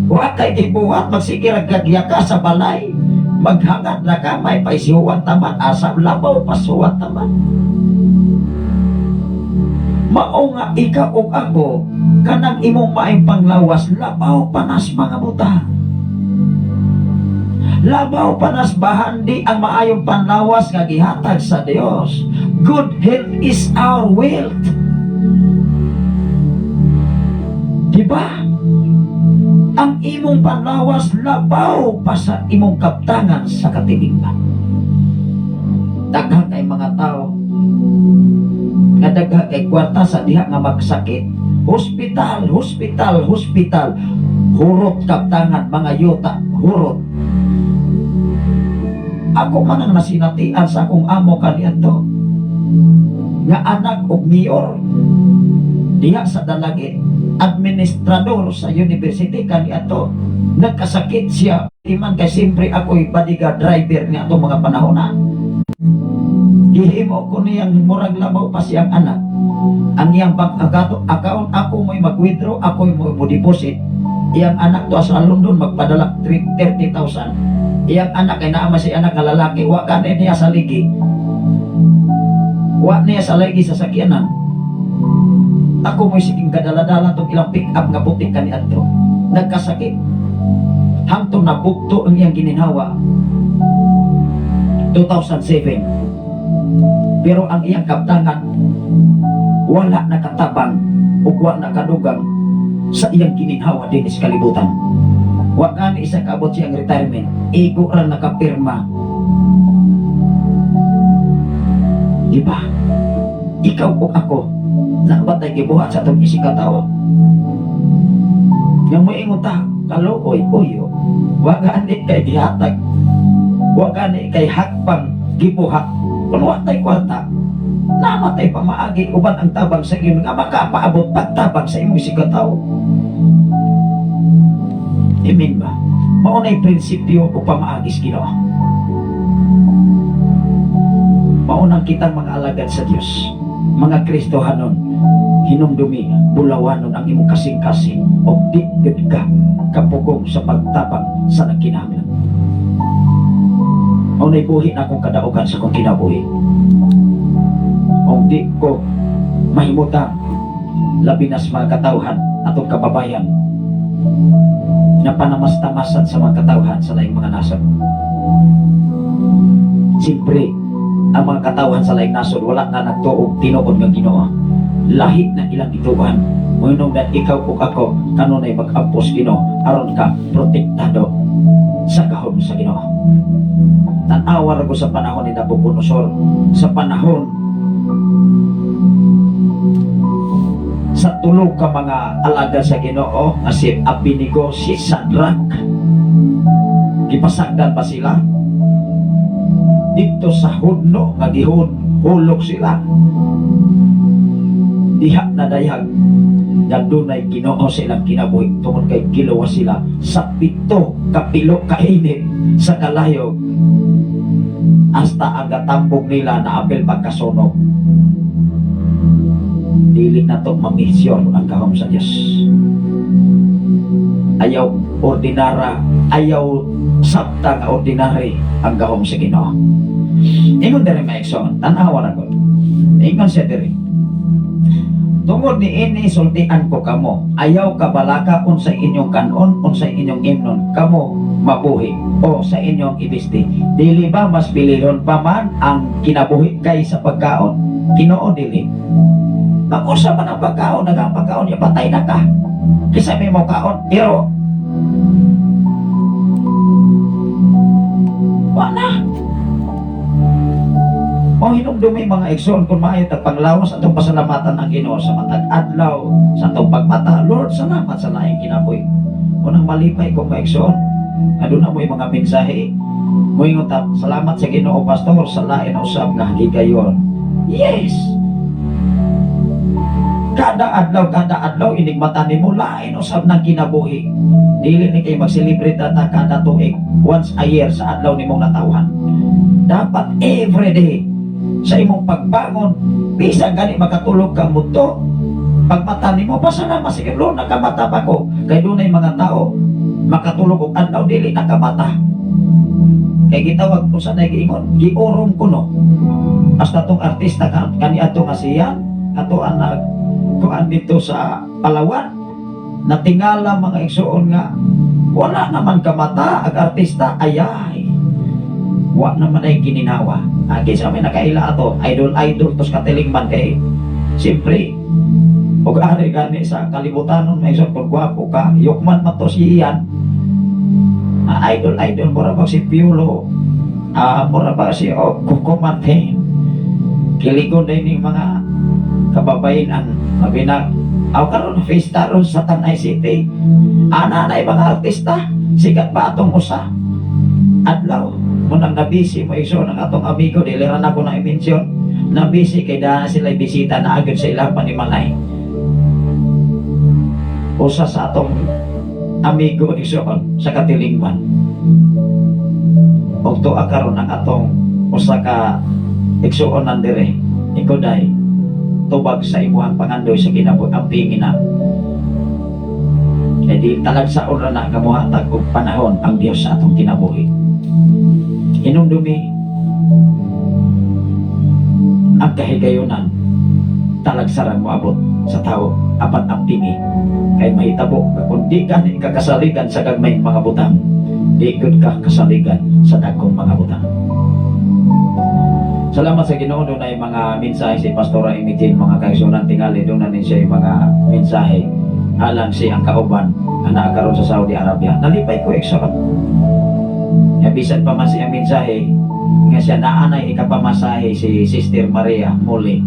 Speaker 6: wa kay gibuhat, magsikirag kagya ka sa balay. Maghangad na ka, may paisihuan taman, asa labaw pasuwan taman. Mao nga ikaw ug ako, kanang imong maayong panglawas, labaw panas mga butang. Labaw panas bahandi ang maayong panlawas nga gihatag sa Dios. Good health is our wealth. Diba? Ang imong panlawas labaw pa sa imong kaptangan sa katilingban. Daghan kay mga tao nga daghan kay kwarta sa diha nga magsakit. Hospital, hospital, hospital. Hurot kaptangan, mga yuta, hurot. Ako man ang nasinatian sa akong amo kaniadto nga anak og mayor diha sa Dalagit, administrador sa university kaniadto. Nagkasakit siya iman kay siyempre ako'y bodyguard driver niya atong mga panahon na gihimo ko niyang murag labaw pa siyang anak. Ang iyang bank account, account ako mo'y mag-withdraw, ako'y mo deposit. Iyang anak to sa London magpadala 30,000. Iyang anak kay naa man si anak nga lalaki, wa ka niya sa ligi, wa niya sa ligi sa sakyanan. Ako mo'y siging kadala-dala tong ilang pick up nga puti kaniadto. Nagkasakit hangtong nabugto ang iyang gininhawa 2007, pero ang iyang kaptangan wala nakatabang ug wa nakadugang sa iyang gininhawa dinhi sa kalibutan. Wa gani isa kaabot siyang retirement, igo ra nakapirma. Di ba? Ikaw o ako, naa ba tay gibuhat sa atong isig katawo? Nga moingon ta, kaluoy uyo, wa gani kay gihatag, wa gani kay hakbang gibuhat. Kung wa tay kwarta, namatay pamaagi uban ang tabang sa inyo nga makapaabot pagtabang sa imong isig katawo. Amen ba? Mao na'y prinsipyo o pamaagis Ginoo. Maunang kitang mga alagad sa Dios, mga Kristohanon, hinumdumi, bulawanon ang imong kasing-kasing o di gud ka kapugong sa pagtabang sa nagkinahanglan. Mao na'y buhi na akong kadaugan sa akong kinabuhi. Kung di ko mahimutang labi na sa mga katawhan atong kababayan na panamastamasan sa mga katawhan sa laing mga nasod. Siyempre, ang mga katawhan sa laing nasod wala na nagtuog tinuod nga Ginoo. Lahi na ilang gituohan. Moinong na ikaw ug ako kanunay mag-ampos Ginoo aron ka protektado sa gahom sa Ginoo. Tan-awa ra ko sa panahon ni Nabucodonosor, sa panahon sa tulo ka mga alaga sa Ginoo nga si Abednego, si Shadrach, gipasagdan pa sila dito sa hudno nga gihon hulog sila diha na dayag nga dunay Ginoo sa ilang kinabuhi tungod kay giluwas sila sa 7 ka pilo kainit sa kalayog, hasta ang gatambog nila na apil pagkasunog. Dili na to ma-measure ang gahom sa Dios. Ayaw ordinara, ayaw sabta nga ordinary ang gahom sa Ginoo. Ingon diri, mga igsoon, tan-awa ra ko. Ingon siya diri, "Tungod ni ini sultian ko kamo, ayaw kabalaka unsay inyong kanon, unsay inyong imnon, kamo mabuhi o sa inyong ibisti. Dili ba mas bilihon pa man ang kinabuhi kaysa pagkaon?" Ginoo, dili. Mag-usa man ang pagkaon, nagang pagkaon niya, patay na ka. Kisa may mo kaon, pero wa na. Mao hinumdumi, mga igsoon, kung maayo tag panglawas, atong pasalamatan ang Ginoo sa matag adlaw sa atong pagmata. Lord, salamat sa laing kinabuhi. Unang malipay ko, mga igsoon, aduna mo mga mensahe. Moingon ta, "Salamat sa Ginoo, pastor, sa lain usab nga higayon." Yes. Kada adlaw inig mata nimo, lain usab ng kinabuhi. Dili ni kay mag-celebrate ta kada tuig, once a year sa adlaw nimong natawhan. Dapat every day sa imong pagbangon, bisan gani makatulog ka muto, pagmata nimo, pasalamat sa Ginoo, nakamata pa ko. Kay dunay mga tao makatulog og adlaw dili nakamata. Kay gitawag ko sa giingon, giorong kuno. Hasta tong artista ka, kani ato nga siya, ato ang nag kuan dito sa Palawan, natingala, mga igsoon, nga wala naman kamata ag artista, ayay. Wa naman ay gininawa. Ah, kinsa may nakaila ato, idol idol tos katilingman kay siyempre og ari gani sa kalibutanon may igsoon, kung gwapo ka, yukman man to si Ian. Ah, idol idol mura ba si Piolo? Ah, mura ba si oh, Coco Martin? Kiligon din ning mga kababayenan. Sabi na, aw karon fiesta ron sa Tanay City. Ana na mga artista, sikat pa atong usa. Adlaw, munang nabisi mo iso ng atong amigo, dili ra na ko na i-mention. Nabisi kay dana sila bisita na agad sa ilang panimalay. Usa sa atong amigo igsoon sa katilingban. Og tuwa karon ang atong usa ka igsuon nandire. Ikaw day tubag sa imuhang pangandoy sa kinabuhi ang pingina. Kay di talagsaon ra na nga mohatag og panahon ang Dios sa atong kinabuhi. Hinumdumi ang kahigayunan, talagsaran moabot sa tao apat ang tingi kay mahitabo nga kung di ka ni kakasaligan sa gagmayng mga butang, di gud ka kasaligan sa dagkong mga butang. Salamat sa Ginoo, doon ay mga mensahe si Pastora Imigin, mga kaigsunan. Tingali doon na din siya yung mga mensahe alang si ang kauban nga naa karon sa Saudi Arabia. Nalipay ko, igsoon. Ya bisan pa man siya mensahe nga siya naanay ikapamasahe si Sister Maria Muli.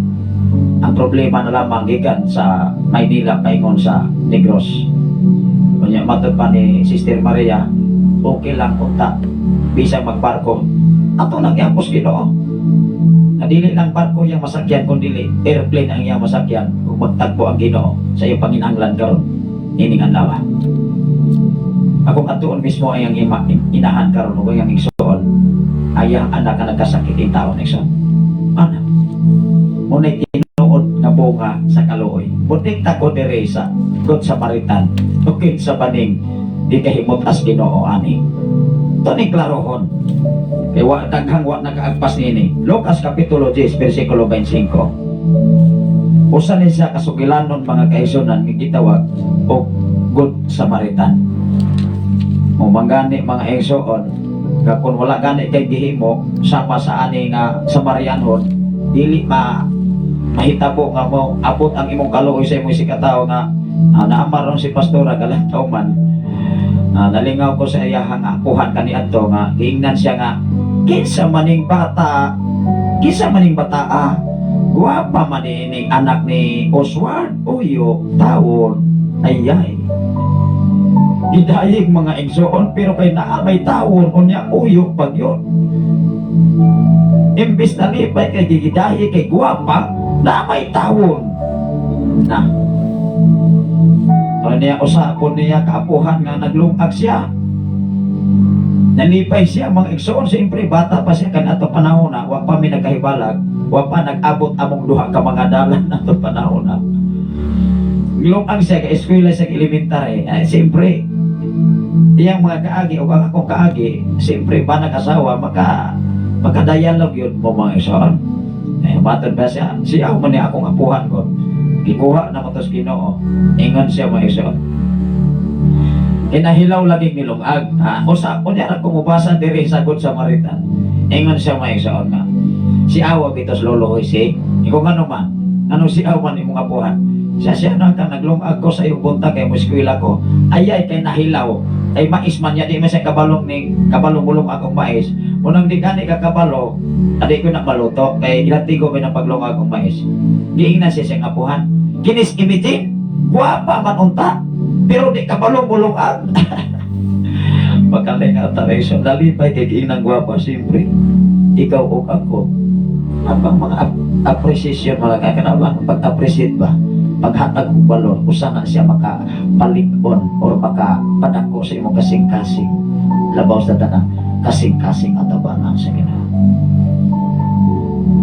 Speaker 6: Ang problema na lamang gikan sa Maynila paingon sa Negros. Kunya matod pa ni Sister Maria, okay lang unta bisag magbarko. Ato lang iapos Ginoo. Na dili lang barko yang masakyan kundi airplane ang iyang masakyan kung magtagpo ang Ginoo sa iyong panginahanglan karon ining adlaw. Akong atuon mismo ay ang inahan karon ug ang igsoon ay ang anak nga nagkasakit in taon, igsoon. Ana. Muna'y tinuod nga bunga sa kaluoy. Butik ta ko dire sa Good Samaritan. Bukid sa baning di kahimot as Ginoo ani. Ito ni klarohon. Kay wa daghang wa nakaagpas niini. Lucas kapitulo 10 versikulo 25. Usa ni siya kasugilanon, mga kaigsunan, nga gitawag og Good Samaritan. Mo manggani, mga igsoon, nga kung wala gani kay gihimo sama sa ani nga Samarianhon, dili ma mahitabo nga mo abot ang imong kaluoy sa imong sikatawo nga Naamaron si Pastora galantaw man. Nalingaw ko sa iyahang apuhan kaniadto nga giingnan siya nga kinsa maning bata, kinsa maning bata, guwapa man ning anak ni Oswald Uyo tawon. Ayay, gidayeg, mga igsoon, pero kay naa may tawon, unya uyo pag yun. Imbis na lipay kay gigidayeg kay guwapa, naa may tawon na. O niya, usapon niya kaapuhan nga naglungag siya. Nalipay siya, mga igsoon, siyempre bata pa siya kan ato panahon na, wa pa mi nagkahibalag, wa pa nag-abot among duha ka mga dalan ato panahon na. Lungag siya ka eskwela sa elementary. Ay, siyempre, iyang mga kaagi o ang akong kaagi, siyempre ba nag-asawa, makadialog yun mo, mga igsoon. Eh, matod ba siya? Siya man niya akong apuhan ko. Gikuha na mo tos Ginoo. Ingon siya, mga igsoon. Kinahilaw lagi nilungag. Ha? Usa, unya ra kung mubasa diri sa Good Samaritan. Ingon siya, mga igsoon, nga si awa bitos lolo si. Ikaw ngano man? Ano si awa man imong apuhan? Siya siya na ka naglungag ko sa iyong buntag kay mo eskwela ko. Ayay kay nahilaw. Ay mais man niya di man siya kabalong ni kabalong mulong akong mais. Unang di gani ka kabalo, adi ko na maluto kay ilang tigo may napaglungag akong mais. Giingnan siya siyang apuhan. Kinis imitin, guwapa man unta, pero di kabalo mulungag. Makalinga tayo. Nalipay kay giinang gwapa, siyempre. Ikaw o ako. Abang mga appreciation, mga kakanabang pag-appreciate ba? Paghatag og balor, usa na siya makapalikon or makapadako sa imong kasing-kasing. Labaw sa tanan, kasing-kasing atabangan sa Ginoo.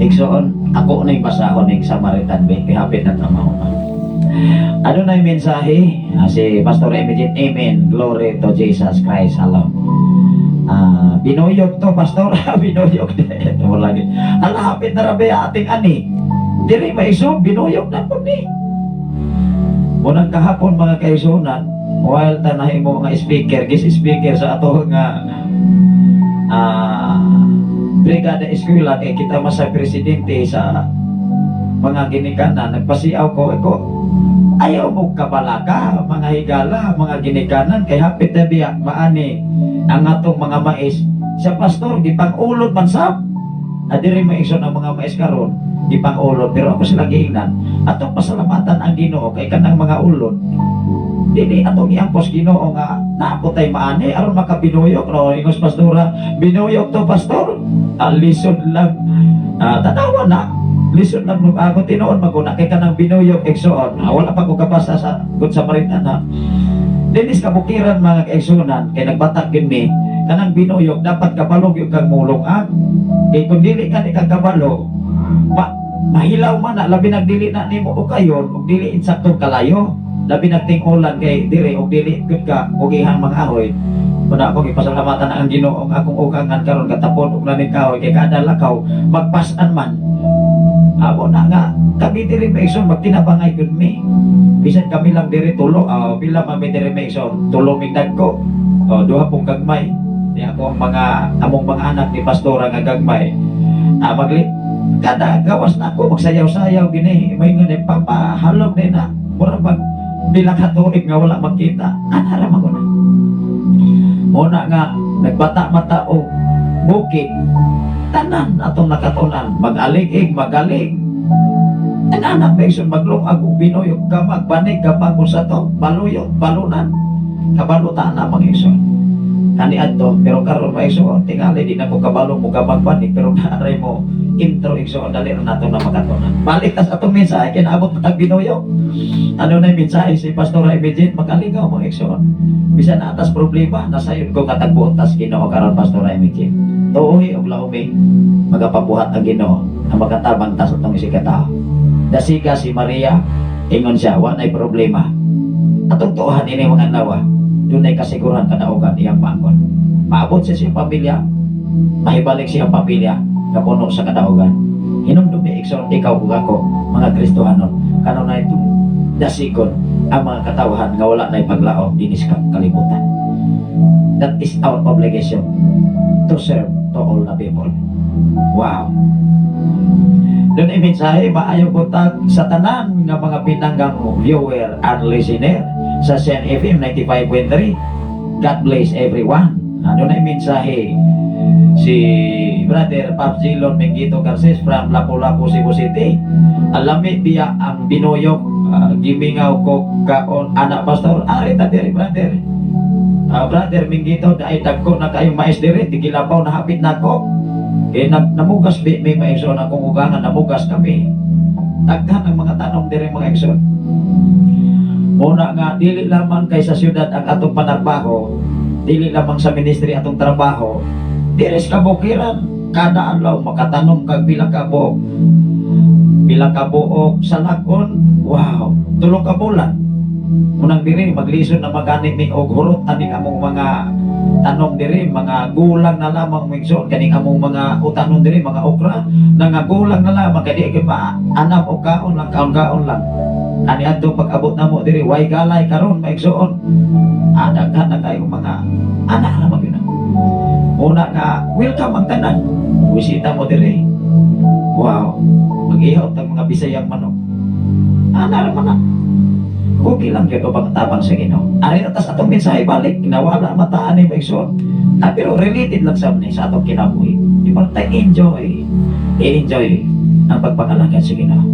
Speaker 6: Igsoon, ako na yung basahon ng Samaritan Bay, kay hapit na tama ko. Ano na yung mensahe? Si Pastor Emigit, Amen. Glory to Jesus Christ alone. Binuyog to, Pastor. Binuyog. Ito mo lagi. Ala, hapit na rabi ating ani. Diri maiso, binuyog na po ni. Unang kahapon, mga kaisunan, while tanahin mo mga speaker, guest speaker sa ato nga brigada eskwela kay kita mas sa presidente sa mga ginikanan, nagpasiaw ko ko ayaw mo kabalaka, mga higala, mga ginikanan, kay hapit na biya maani ang atong mga mais. Sa pastor gipang-ulod man sab adiri mo igsoon ang mga mais karon gipang-ulod, pero ako sila giingnan atong pasalamatan ang Ginoo kay kanang mga ulod dili atong iangkos Ginoo nga naapot tay maani aron makabinuyok, no? Ingos pastora, binuyok to, pastor. Lisod lang. Tanawa na lisod lang nung ako tinuod maguna kay kanang binuyok, igsoon. Wala pa ko kabasa sa Good Samaritan ha. Dinis kabukiran, mga kaigsunan, kay nagbatak gid mi kanang binuyok dapat kabalog yung kang mulong kay kung dili ka ni kagkabalo ma mahilaw man na, labi nagdili na nimo o kayon ug dili insakto kalayo, labi nagting-ulan kay dire ug dili gud ka ugihang mga ahoy. Una akong ipasalamatan ang Ginoo ang akong ugangan karon katapon og laning kahoy kay kada lakaw magpas-an man. Amo na nga kami diri maigsoon magtinabangay gud mi. Bisan kami lang diri tulo, pila man mi diri maigsoon, tulo mig dagko. Oh, duha pong gagmay. Ni ako ang mga among mga anak ni pastora nga gagmay. Magli kada gawas na ako magsayaw-sayaw gini may ngani papahalog din na mura bag pila ka tuig nga wala makita anara man ko na. Muna nga nagbata mata o bukid tanan atong nakatunan mag-alig magaling ang anak ba maglungag og binuyog gamag banig gamag mo sa to baluyot balunan kabalutan na mga igsoon kani adto. Pero karon, mga igsoon, tingali di na ko kabalo mo gamag banig, pero naaray mo intro, igsoon, dali ra nato na makatunan. Balik tas atong mensahe, kinaabot na tag binuyog. Ano na yung mensahe si Pastor Emigit? Makaligaw, mga igsoon, bisan na atas problema nasayon ko katagbuot tas Ginoo karon. Pastor Emigit, tuohi og laumi magapabuhat ang Ginoo ang makatabang tas atong isikatao. Dasiga si Maria, ingon siya wa nay problema. Atong tuohan ini, mga adlaw, dunay kasiguran kadaugan iyang maangkon. Maabot siya sa iyang pamilya, mahibalik siya ang pamilya kapuno sa kadaugan. Hinumdumi, igsoon, ikaw ug ako, mga Kristohanon, kanunay itong dasigon ang mga katawhan nga wala na'y paglaom dinis ka kalibutan. That is our obligation to serve to all the people. Wow. Dunay mensahe, maayong buntag sa tanan nga mga pinanggang viewer and listener sa Sen FM 95.3. God bless everyone. Dunay mensahe si Brother Pap Zilon Mengito Garces from Lapu-Lapu, Cebu City. Alami biya ang binuyok, gimingaw ko kaon anak, pastor. Ari ta diri, brother. Brother Mengito, dahil dagko na kayong mais diri, tigilapaw na hapit nako. Eh, namugas bi may maigsoon, akong ugangan, namugas kami. Daghan ang mga tanom diri, mga igsoon. Muna nga dili lamang kay sa syudad ang atong panarbaho, dili lamang sa ministry atong trabaho. Diri sa kabukiran, kada adlaw makatanom kag pila ka buok. Pila ka buok sa lagon, wow, 3 ka bulan. Unang diri maglisod na magani mi og hurot aning among mga tanom diri, mga gulang na lamang, migsoon, kaning among mga utanon diri, mga okra, nangagulang na lamang kay di kay maanam og kaon lang, kaon-kaon lang. Ani adto pag-abot namo diri, way galay karon, maigsoon. Daghan na kayo mga anak ra magyud na. Una nga welcome ang tanan. Bisita mo diri. Wow, mag-ihaw tag mga Bisayang manok. Ana ra man na. Okay lang gyud ang tabang sa Ginoo. Ari na tas atong mensahe balik, kinawala mataan ni maigsoon. Pero related lang sa ni sa atong kinabuhi. Di ba tayo enjoy? I-enjoy ang pagpangalagad sa Ginoo.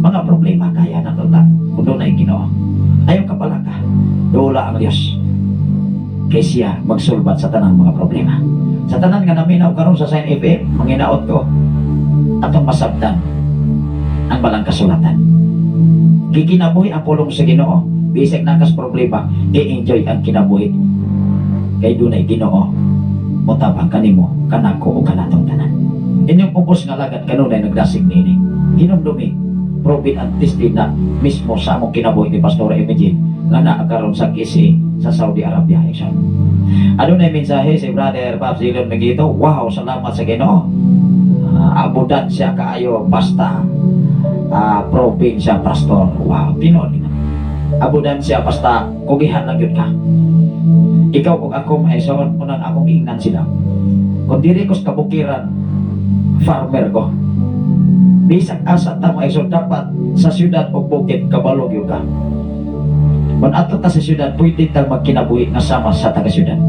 Speaker 6: Mga problema kaya na to lang kung dunay Ginoo. Ayaw ka pala ka. Dula ang Diyos. Kay siya magsulbat sa tanang mga problema. Sa tanan nga naminaw karon sa Sign FM, manginaot ko atong masabtan ang balang kasulatan. Gikinabuhi ang pulong sa Ginoo. Bisag nakas problema, i-enjoy ang kinabuhi. Kay dunay Ginoo, motabang kanimo, kanako o kanatong tanan. Inyong pupos nga lagad kanunay nagdasig niini. Hinumdumi, proven and tested na mismo sa among kinabuhi ni Pastor Imagine nga naa karon sa KSA sa Saudi Arabia. Igsoon. Ano na yung mensahe si Brother Bob Zilon Megito? Wow, salamat sa Ginoo. Abudan siya kaayo basta probinsya, pastor. Wow, tinuod na. Abudan siya basta kugihan lang yun ka. Ikaw ug ako, maigsoon, unang akong ingnan sila. Kung diri ko sa kabukiran, farmer ko. Bisag asa ta, maigsoon, dapat sa syudad o bukid kabalo gyud ka. Kung ato ta sa syudad, pwede tang magkinabuhi nga sama sa taga syudad.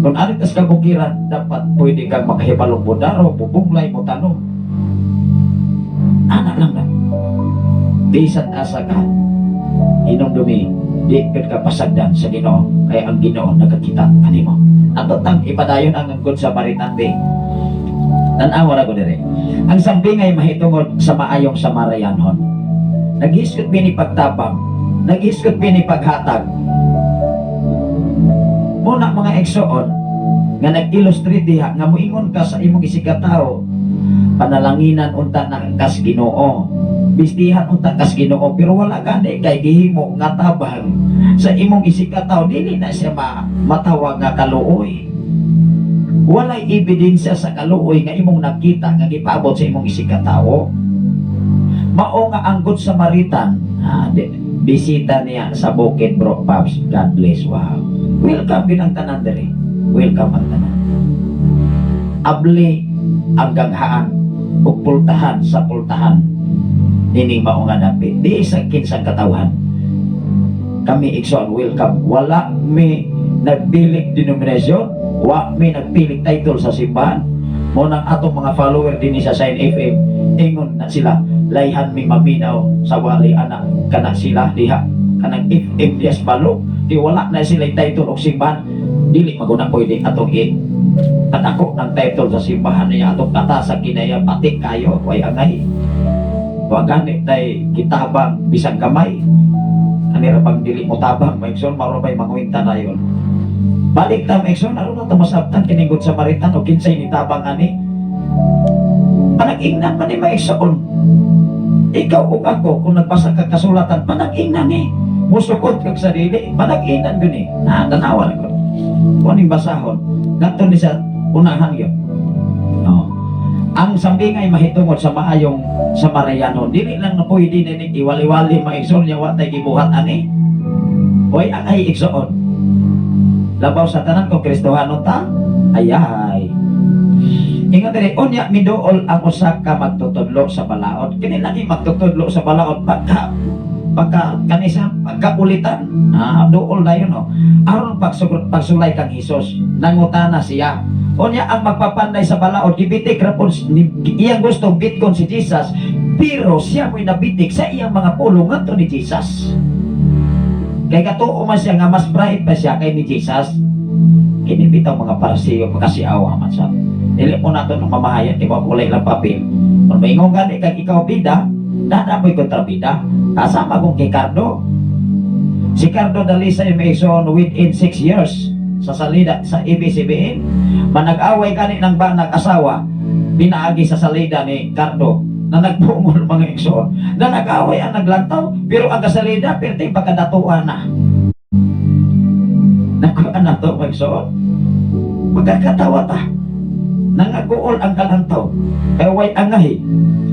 Speaker 6: Kung ari ta sa kabukiran, dapat pwede kang makahibalong budaro, bubunglay, mo tanom. Anak lang na. Bisan asa ka, hinumdumi, di ka pasagdan sa Ginoo, kaya ang Ginoo nagakita kanimo. Ato tang ipadayon ang Good Samaritan Day. Tan-awa ra ko dire. Ang sambingay mahitungod sa maayong Samaritanhon. Naghisgot bini pagtabang, naghisgot bini paghatag. Muna mga igsoon, nga nag-illustrate diha nga moingon ka sa imong isigkatawo, panalanginan unta na kas Ginoo, bistihan unta kas Ginoo, pero wala gani kay gihimo nga tabang sa imong isigkatawo, dili na siya matawag nga kaluoy. Walay ebidensya sa kaluoy nga imong nakita nga gipaabot sa imong isigkatawo. Mao nga ang Good Samaritan, bisita niya sa bukid, bro Paps. God bless. Wow, welcome din ang tanan diri, welcome ang tanan. Abli ang ganghaan ug pultahan sa pultahan nining mao nga dapit, di sa kinsang katawhan. Kami, igsoon, welcome. Wala mi nagpilig denominasyon, wa mi nagpilig title sa simbahan. Mo nang atong mga follower dinhi sa Sign FM, ingon na sila, layhan mi maminaw sa wali anak kana sila diha kanang FM dias balo di wala na sila title og simbahan. Dili maguna pwede atong i patako ng title sa simbahan niya, atong kata sa kinaya pati kayo way angay. Wa gani tay kitabang bisan kamay. Anira bang dili mo tabang, maigsoon, maro bay mangwinta na yon. Balik ta, maigsoon, aron na ta masabtan kining Good Samaritan o kinsay nitabang ani. Panag-ingnan man ni, maigsoon. Ikaw ug ako, kung nagbasa ka kasulatan, panag-ingnan ni. Musukot kag sa dili, panag-ingnan gyud ni. Na tanawa ko. Kung aning basahon, ngadto ni sa unahan gyud. No. Ang sambingay mahitungod sa maayong Samariano, dili lang na pwede na ni iwali-wali, maigsoon, niya wa tay gibuhat ani. Hoy, ang ay igsoon. Labaw sa tanan ko Kristohano ta, ayay. Ingon diri, unya miduol ang usa ka magtutudlo. magtutudlo sa balaod. Kini lagi magtutudlo sa balaod pagka pagka kanisa pagkaulitan. Ah, duol na yun, no. Aron pagsulay kang Hesus, nangutana siya. Unya ang magpapanday sa balaod, gibitik ra pud iyang gusto bitkon si Jesus, pero siya mo'y nabitik sa iyang mga pulong ngadto ni Jesus. Kay katuo man siya nga mas bright pa siya kay ni Jesus. Kini bitaw mga Parisiyo, makasiawa man siya. Dili mo nato nung mamahayan kay kulay lang papel. Kung maingon gani kag ikaw bida, dada mo'y kontrabida. Kasama kong kay Cardo. Si Cardo Dalisay Mason within 6 years sa salida sa ABCBN. Manag-away gani ng banag asawa, pinaagi sa salida ni Cardo na nagbungol, mga igsoon. Na nag-away ang naglantaw, pero ang kasalida, perti pagkadatuan na. Nakuha na to, mga igsoon. Magkakatawa ta. Nangaguol ang kalantaw. Kaya way angahi.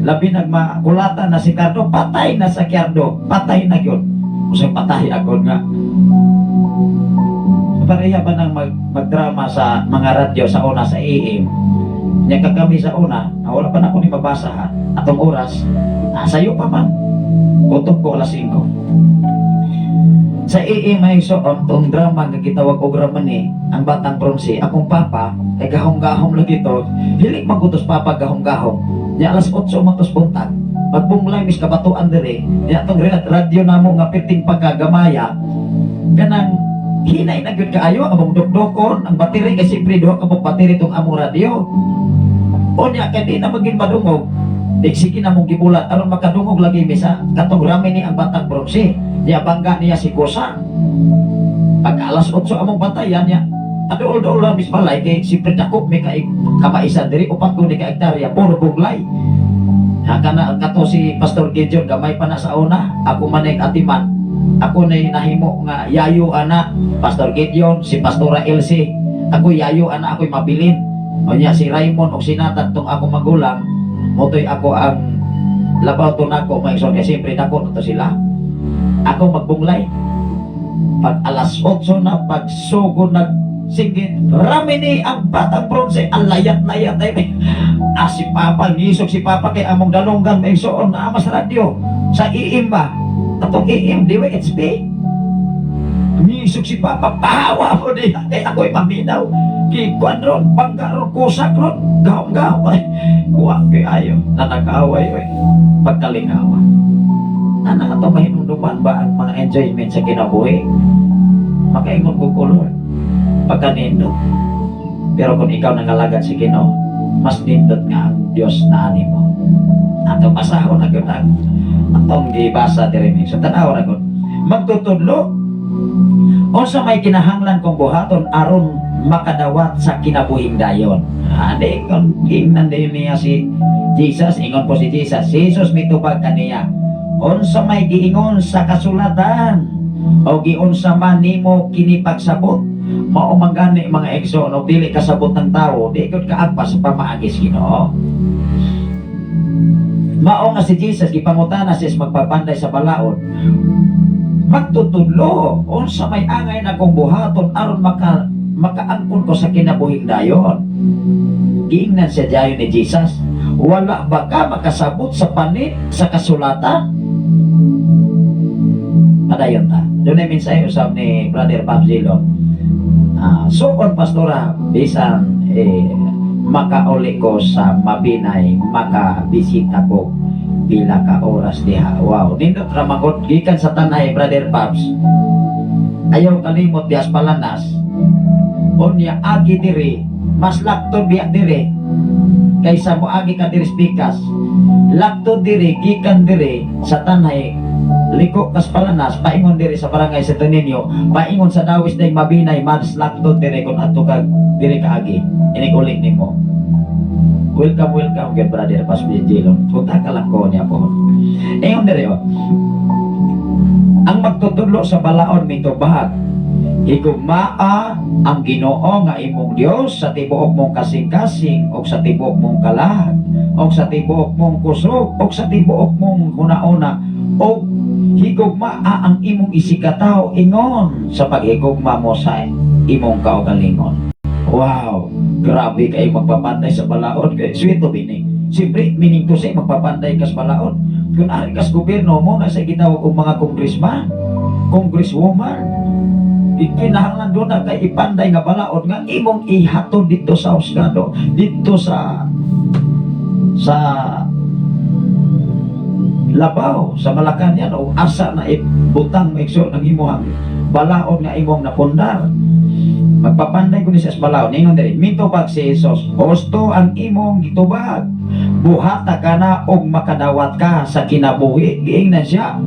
Speaker 6: Labi nagmakulata na si Cardo, patay na sa Cardo, patay na yun. Usay patay agod nga. Pareha ba nang magdrama sa mga radyo sa una sa AM? Nya kami sa una, na wala pa na ako ni mabasa ha. Atong oras, sayo pa man. Kutob ko alas 5. Sa AM ay so on tong drama nga gitawag og Ramani, ang Batang Bronze, akong papa ay gahong-gahong lagi to. Dili magutos papa gahong-gahong. Nya alas 8 matos buntag. Magbunglay mis kabatuan dire. Nya atong radyo namo nga perting pagkagamaya kanang hinay na gyud kaayo among dukdukon ang battery kasi siyempre duha ka buok battery tong among radyo. Unya kay di na maging madungog, di sige na mong gibulat aron makadungog lagi mi sa katong Ramani ang Batang Bronze. Niya bangga niya si Kusa pagka alas 8 among bantayan niya aduol-duol lang mis balay kay siyempre dako mi kay kamaisan diri, upat ko ni ka hektarya, puro buglay. Ha, kana kato si Pastor Gideon gamay pa na sa una, ako man ay atiman. Ako na nahimo nga yayo ana Pastor Gideon, si Pastora Elsie. Ako yayo ana, ako'y mabilin. O niya si Raymond o si Nathan tong akong magulang, motoy ako ang labaw to nako mga igsoon kay siyempre dako na to sila. Ako magbunglay. Pag alas 8 na pagsugod nag sige, Ramini ang Batang Bronze, ang layat-layat ay ah, si Papa, ngisog si Papa kay among dalunggan may igsoon na mas radyo sa AM ba? Atong AM, DYHB. Ngisog si Papa, pahawa mo di, kay ako'y maminaw. Ki kuan ron, bangga ron, kusak ron, gahom-gahom ay. Kuha kay ayo, nanag-away oy. Pagkalingawa. Nana ato mahinumduman ba ang mga enjoyment sa kinabuhi? Makaingon ko color. Pagkanindot. Pero kung ikaw nangalagad sa Ginoo, mas nindot nga ang Dios na ani mo. Ato basahon na gyud ang atong gibasa diri ni. Sa tanaw ra gud. Magtutudlo, unsa may kinahanglan kong buhaton aron makadawat sa kinabuhing dayon? Ah, di kon gingnan din niya si Jesus, ingon po si Jesus. Si Jesus mitubag kaniya. Unsa may giingon sa kasulatan o giunsa man nimo kini pagsabot? Mao man gani, mga igsoon, no, dili kasabot ng tao, di gud kaagpas sa pamaagi sa Ginoo. Mao nga si Jesus gipangutana siya sa magpapanday sa balaod. Magtutudlo, unsa may angay na kong buhaton aron makaangkon ko sa kinabuhing dayon? Giingnan siya dayon ni Jesus, "Wala ba ka makasabot sa panit sa kasulatan?" Padayon ta. Doon ay mensahe usab ni Brother Bob Zilong. Ah, so on pastora, bisan eh, makauli ko sa Mabinay, makabisita ko pila ka oras diha. Wow, nindot ra magod gikan sa Tanay, Brother Babs. Ayaw kalimot dias Palanas. Unya agi diri, mas lakto biya diri kaysa mo agi ka diri sa Pikas. Lakto diri gikan diri sa Tanay, liko kas Palanas, paingon diri sa barangay sa Ninyo, paingon sa Dawis day Mabinay, mas lakto diri kung adto ka diri kaagi. Inig uli nimo. Welcome, welcome, good brother Pas Jelon. Punta ka lang ko niya po. Ingon diri oh. Ang magtutudlo sa balaod mitubag, "Higugmaa ang Ginoo nga imong Dios sa tibuok mong kasing-kasing ug sa tibuok mong kalag ug sa tibuok mong kusog ug sa tibuok mong hunauna ug higugmaa ang imong isigkatawo ingon sa paghigugma mo sa imong kaugalingon." Wow, grabe kay magpapanday sa balaod kay sweet to bini. Siyempre, meaning to say, magpapanday kas balaod. Kung ari kas gobyerno mo, nasa gitawag og mga congressman, congresswoman, ikinahanglan doon na kay ipanday nga balaod nga imong ihatod dito sa husgado, dito sa labaw, sa Malacañang o asa na ibutang maigsoon ang imong balaod nga imong napundar. Magpapanday ko ni sa balaod. Ningon diri, mitubag si Jesus, "Husto ang imong gitubag. Buhata ka na og makadawat ka sa kinabuhi." Giingnan siya.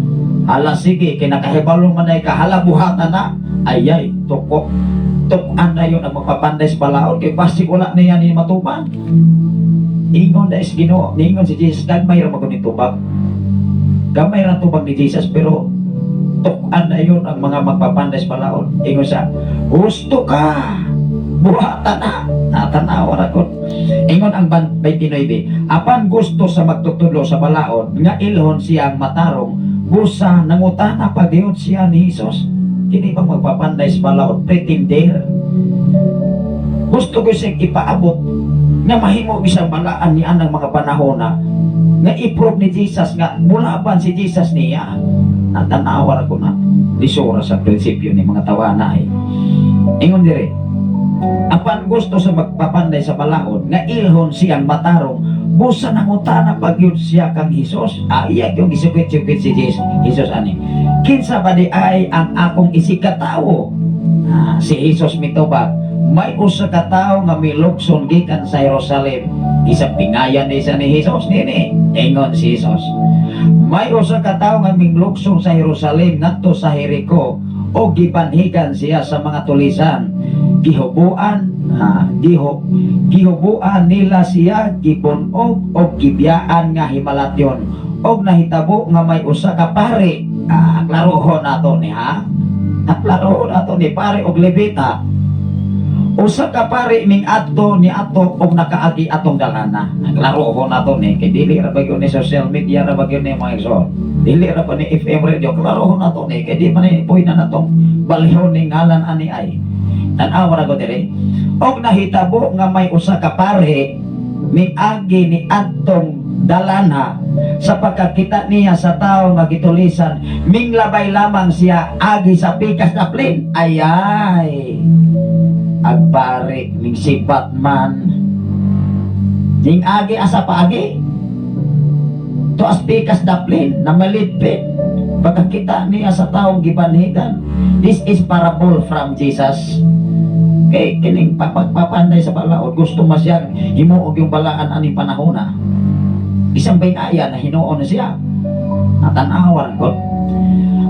Speaker 6: Hala sige, kinakahibalo man ay kahala buhata na. Ayay, tuko. Tukan na yun ang magpapanday sa balaod. Kay basig wala na yan ni matuman. Ingon na is Ginoo. Ningon si Jesus, gagmay ra man ni tubag. Gamay ra tubag ni Jesus, pero tukan na yun ang mga magpapanday sa balaod. Ingon siya, "Husto ka. Buhata na." Natanawa ra ko. Ingon ang 29, apan gusto sa magtutudlo sa balaod nga ilhon siyang matarong, busa nangutana pa gyud siya ni Jesus. Kini bang magpapanday sa balaod, pretender. Gusto ko siyang ipaabot nga mahimo bisang balaan ni anang mga panahon na nga i-prove ni Jesus nga mulaban si Jesus niya. Natanawa ko na lisura sa prinsipyo ni mga tawana ay. Ingon dire, apan gusto sa magpapanday sa balaod nga ilhon siyang matarong, busa nangutana pagyud siya kang Hesus. Iya yung gisukit-sukit si Jesus. Jesus ani, "Kinsa ba di ay ang akong isigkatawo?" Ah, si Jesus mitubag, may usa ka tawo nga milukson gikan sa Jerusalem. Isa pingayan ni siya ni Jesus nini. Ingon si Jesus, may usa ka tawo nga minglukson sa Jerusalem ngadto sa Jericho o gibanhigan siya sa mga tulisan. Gihubuan ha, gihubuan nila siya, gibunog o gibiyaan nga himalatyon. Og nahitabo nga may usa ka pari, ah, klarohon nato ni ha. Klarohon nato ni pare og Levita. Usa ka pari ming adto ni ato og nakaagi atong dalana. Klarohon nato ni kay dili ra ba gyud ni social media ra ba gyud ni mga igsoon. Dili ra ba ni FM radio, klarohon nato ni kay di man ni puy na natong balihon ni ngalan ani ay. Tan-awa ra ko diri. Og nahitabo nga may usa ka pare miagi ni adtong dalana, sa pagkakita niya sa tao nga gitulisan, minglabay lamang siya agi sa pikas daplin. Ayay, ag pare ning sibat man ning agi asa paagi to as pikas daplin na malidpit pagkakita niya sa taong gibanhigan. This is parable from Jesus kay kining papagpapanday sa balaod, gusto mas siyang himuog yung balaan aning panahon na isang binaya na hinuon na siya. Natanawan ko.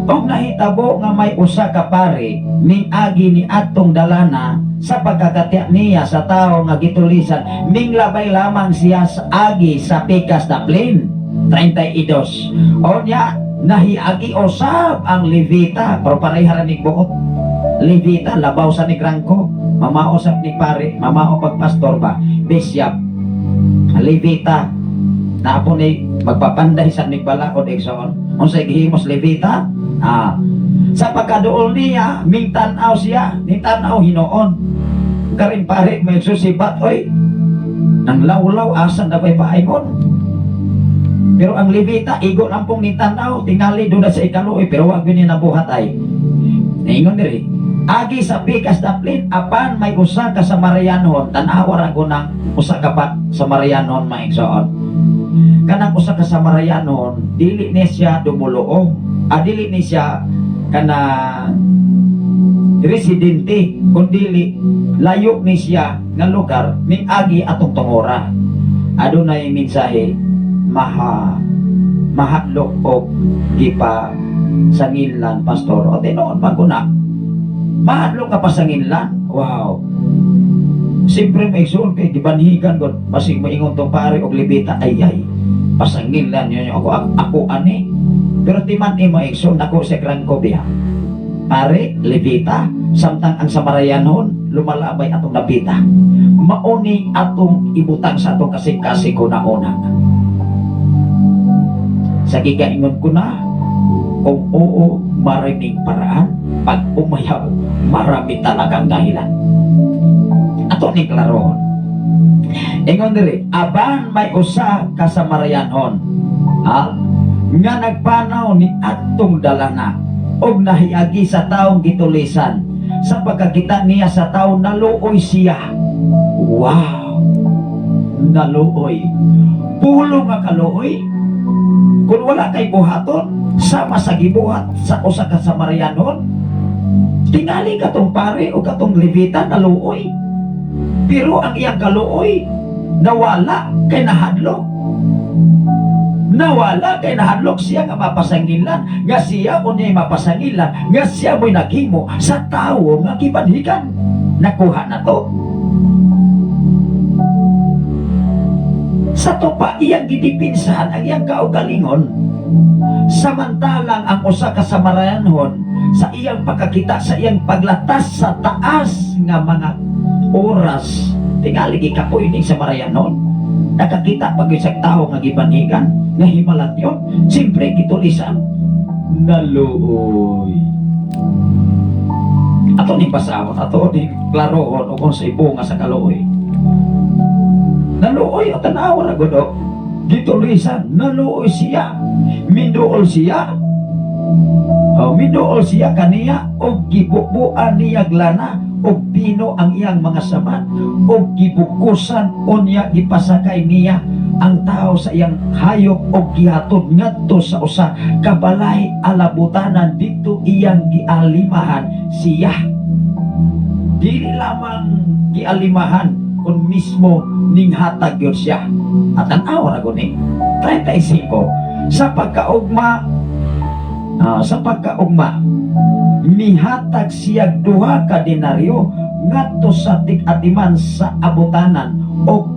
Speaker 6: Og nahitabo nga may usa ka pare ning agi ni atong dalana, sa pagkakatya niya sa tao nga gitulisan, minglabay lamang siya sa agi sa pikas daplin. 32. Onya nahiagi osab ang Levita, pero pareha ra ni buot. Levita labaw sa ni grangko, mamao sab ni pare, mamao pag pastor ba, bishop. Levita na po ni magpapanday sa nigbalaod, igsoon. Unsay gihimos Levita? Ah, sa pagkaduol niya, mingtan-aw siya, ningtan-aw hinuon. Karin pare may susibat oy. Nang lawlaw asan na ba'y paingon? Pero ang Levita, igo lang pong ningtan-aw, tingali doon na sa ikaluoy, pero wag yun nabuhat ay. Naingon diri, agi sa pikas daplin, apan may usa ka Samarianon, tan-awa ra ko ng usa ka pa Samarianon, maigsoon. Kanang usa ka Samarianon, dili ni siya dumuluong, ah, dili ni siya kanang residente, kundili layo ni siya nga lugar ning agi atong tungora. Adunay mensahe maha mahadlok og gipa sanginlan, pastor. O tinuod man ko na mahadlok ka pa sanginlan. Wow. Siyempre may igsoon kay gibanhigan god, basig moingon tong pare og Levita, ay ay pasanginlan yun ako, ako ani. Pero di man imo igsoon ako sa krangko biya. Pare, Levita, samtang ang Samarianon lumalabay atong napita. Mauni atong ibutang sa atong kasing-kasing ko na una. Sa gigaingon ko na, kung oo, maraming paraan. Pag umayaw, marami talagang dahilan. Ato ni klarohon. Ingon diri, apan may usa ka Samarianon, ha, nga nagpanaw ni adtong dalana og nahiagi sa taong gitulisan. Sa pagkakita niya sa tao, naluoy siya. Wow! Naluoy. Pulo nga kaluoy. Kung wala kay buhaton, sama sa gibuhat sa usa ka Samarianon, tingali katong pare o katong Levita naluoy. Pero ang iyang kaluoy, nawala kay nahadlok. Nawala kay nahadlok siya nga mapasangilan, nga siya unya'y mapasangilan, nga siya mo'y naghimo sa tawo nga gibanhigan. Nakuha na to. Sa to pa iyang gidipinsahan ang iyang kaugalingon. Samantalang ang usa ka Samarianhon, sa iyang pagkakita, sa iyang paglatas sa taas nga mga oras, tingali gikapoy ning Samarianon. Nakakita pag isang tao nga gibanhigan, nga himalat yun, siyempre gitulisan, naluoy. Ato ning basahon, ato ning klarohon o kung sa ibunga sa kaluoy. Naluoy o tanawa ra gud o. Gitulisan, naluoy siya. Minduol siya. Oh, minduol siya kaniya og gibubuan niya lana og pino ang iyang mga samat og gibukusan unya gipasakay niya ang tao sa iyang hayop og gihatod ngadto sa usa ka balay alabutanan, didto iyang gialimahan siya. Dili lamang gialimahan kun mismo ninghatag yun siya. At ang awa ra gud ni 35, sa pagkaugma mihatag siya 2 ka denaryo ngadto sa tig-atiman sa abutanan og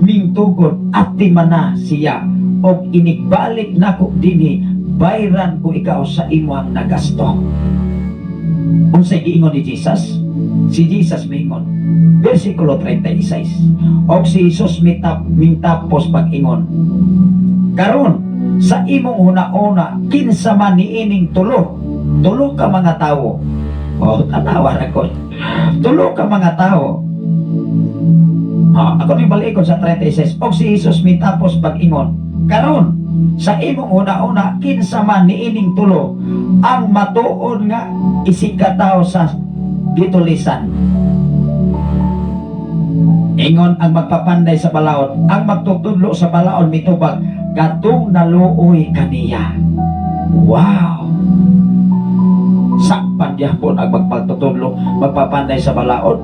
Speaker 6: mingtugod, "Atimana siya og inigbalik nako dinhi, bayran ko ikaw sa imong nagasto." Unsay giingon ni Jesus? Si Jesus miingon, versikulo 36, og si Jesus mitap mingtapos pag-ingon, "Karon, sa imong hunauna, kinsa man niining tulo?" Tulo ka mga tawo. Oh, tanawa ra ko, tulo ka mga tao. Ha, ako ni balikon sa 36. Og si Jesus mitapos pag-ingon, "Karon, sa imong hunauna, kinsa man niining tulo ang matuod nga isigkatawo sa gitulisan?" Ingon ang magpapanday sa balaod, ang magtutudlo sa balaod mitubag, "Katong naluoy kaniya." Wow! Sakpan gyapon ang magpagtutudlo, magpapanday sa balaod.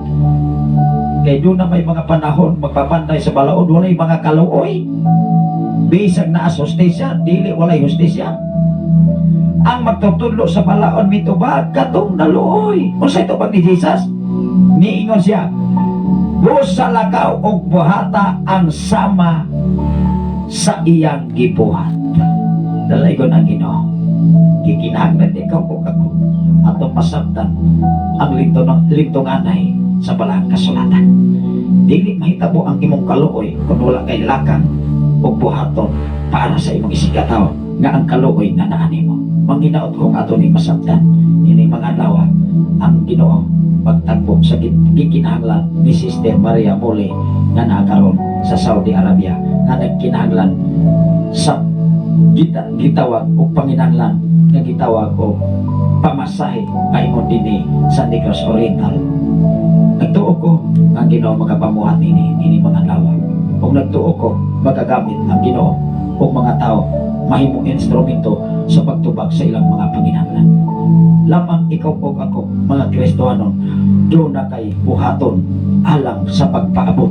Speaker 6: Kay doon na may mga panahon, magpapanday sa balaod, walay mga kaluoy. Bisag naa sa hustisya, dili walay hustisya. Ang magtutudlo sa balaod mitubag, "Katong naluoy." Unsay tubag ni Jesus? Niingon siya, "Busa lakaw og buhata ang sama sa iyang gibuhat." Dalaygon ang Ginoo. Gikinahanglan ikaw ug ako atong masabtan ang lintunganay sa balahang kasulatan. Dili mahitabo ang imong kaluoy kung wala kay lakang og buhaton para sa imong isigkatawo nga ang kaluoy nga naa nimo. Manghinaot ko nga ato ning masabtan ini mga adlaw, ang Ginoo pagtagpo sa gikinahanglan ni Sister Maria Mole nga naa karon sa Saudi Arabia, nga nagkinahanglan sa gitawag og panginahanglan nga gitawag og pamasahe paingon dinhi sa Negros Oriental. Nagtuo ko ang Ginoo makapamuhat nini ini mga adlaw. Kung nagtuo ko magagamit ang Ginoo og mga tao mahimong instrumento sa pagtubag sa ilang mga panginahanglan. Lamang ikaw ug ako, mga Kristohanon, do na kay buhaton alang sa pagpaabot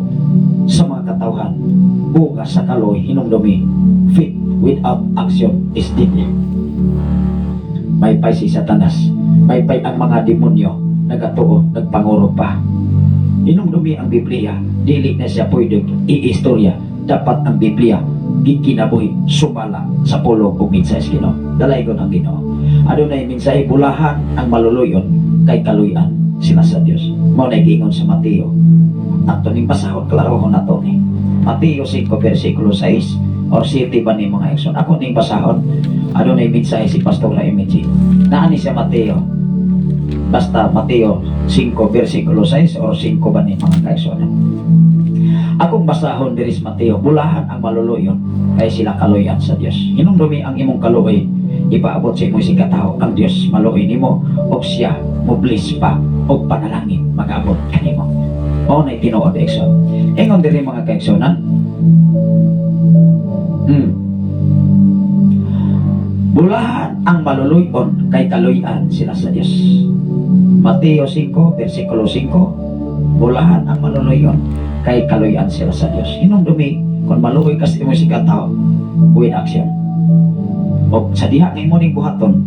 Speaker 6: sa mga katawhan bunga sa kaluoy. Hinumdumi, faith without action is dead. Maypay si Satanas, maypay ang mga demonyo, nagatuo, nagpanguro pa. Hinumdumi, ang Biblia, dili na siya pwede iistorya. Dapat ang Biblia gikinabuhi sumala sa pulong ug mensahe sa Ginoo. Dalaygon ang Ginoo. Adunay mensahe, bulahan ang maluluyon kay kaluyan sila sa Dios. Mao na giingon sa Mateo. Ato ning basahon, klarohon nato ni. Mateo 5 versikulo 6 or 7 ba ni, mga igsoon? Ako ning basahon. Adunay mensahe si Pastor MG. Naa ni sa Mateo. Basta Mateo 5 versikulo 6 or 5 ba ni, mga kaigsoon? Akong basahon diri sa Mateo, bulahan ang maluluyon kay sila kaluyan sa Dios. Hinumdumi ang imong kaluoy ipaabot sa imong isigkatawo, ang Dios maluoy nimo og siya mo bless pa og panalangin mag-abot kanimo. Mao na tinuod, igsoon. Ingon diri, mga kaigsunan. Bulahan ang maluluyon kay kaluyan sila sa Dios. Mateo 5 versikulo 5. Bulahan ang maluluyon kay kaluyan sila sa Dios. Hinumdumi kung maluoy ka sa imong isigkatawo, with action. O sa diha nga imo ning buhaton,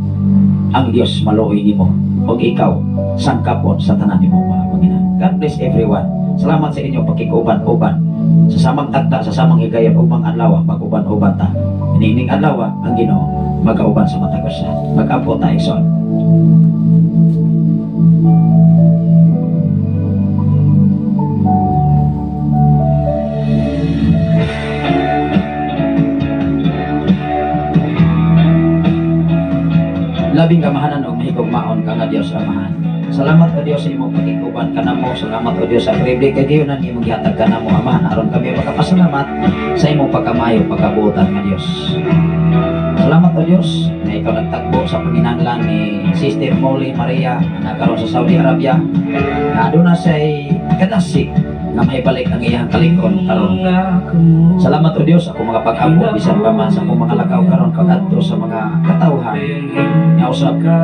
Speaker 6: ang Dios maluoy nimo ug ikaw sangkapon sa tanan nimo mga Panginoon. God bless everyone. Salamat sa inyong pakikuban-uban sa samang tagda, sa samang higayon upang adlaw mag-uban-uban ta. Inining adlaw ang Ginoo magauban sa matag usa. Mag-ampo ta, igsoon. Labing kamahanan o mahigugmaon ka nga Dios Amahan. Salamat o Dios sa imong pakikuban kanamo. Salamat o Dios sa pribilehiyo nga imong gihatag kanamo, Amahan, aron kami makapasalamat sa imong pagkamayo, pagkabuotan nga Dios. Salamat o Dios na ikaw nagtagbo sa panginahanglan ni Sister Molly Maria na karon sa Saudi Arabia na aduna say kadasig na maibalik ang iyang kalikon karon. Salamat o Dios ako mga pag-ampo bisan pa man sa akong mga lakaw karon pagadto sa mga katawhan nga usab nga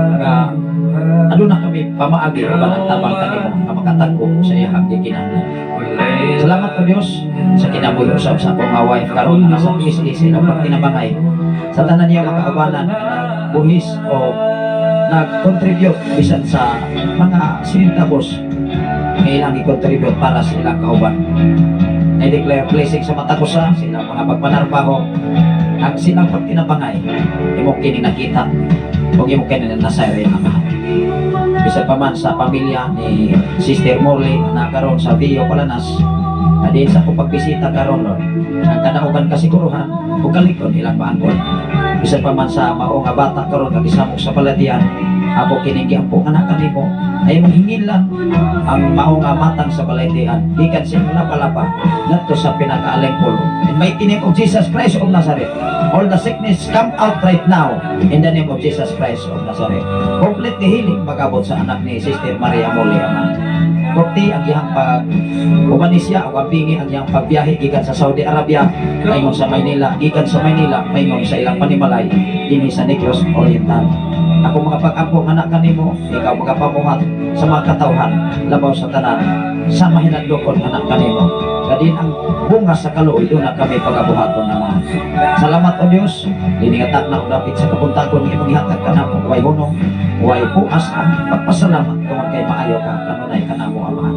Speaker 6: aduna kami pamaagi uban ang tabang kanimo nga makatagbo sa iyang gikinahanglan. Salamat o Dios sa kinabuhi usab sa akong mga wife karon nga sa PCC ng pagtinabangay sa tanan niya makaubanan nga nagbuhis o nag-contribute bisan sa mga sintabos nga ilang i-contribute para sa ilang kauban. I declare blessing sa matag usa, silang mga pagpanarbaho, ang silang pagtinabangay, imo kini nakita, o imo kini nasayro yung Amahan. Bisan pa man sa pamilya ni Sister Molly na karon sa Vio Palanas, na diin sa akong pagbisita karon, Lord, ang kadaugan kasiguruhan ug kalikon ilang paangkon. Bisan pa man sa mao nga bata karon nga gisamok sa balatian, ako kining giampo nga anak kanimo ay mong hingilan ang mao nga matang sa balatian gikan sa imong lapalapa ngadto sa pinakaaleng pulo. In mighty name of Jesus Christ of Nazareth, all the sickness come out right now in the name of Jesus Christ of Nazareth. Complete the healing magabot sa anak ni Sister Maria Molly, Ama. Bukti ang iyang pag uban ni siya o ang bingi ang iyang pagbiyahe gikan sa Saudi Arabia paingon sa Maynila, gikan sa Maynila paingon sa ilang panimalay dinhi sa Negros Oriental. Ako mga pag-ampo anak kanimo, ikaw magapamuhat sa mga katawhan labaw sa tanan sa mahinadlokon anak kanimo. Kadin ang bunga sa kaluoy doon na kami pagabuhaton naman. Salamat o Dios, diningatak na dapit sa kabuntagon imong gihatag kanamo, way hunong, way puas ang pagpasalamat tungod kay maayo ka kanunay kanamo, Amahan.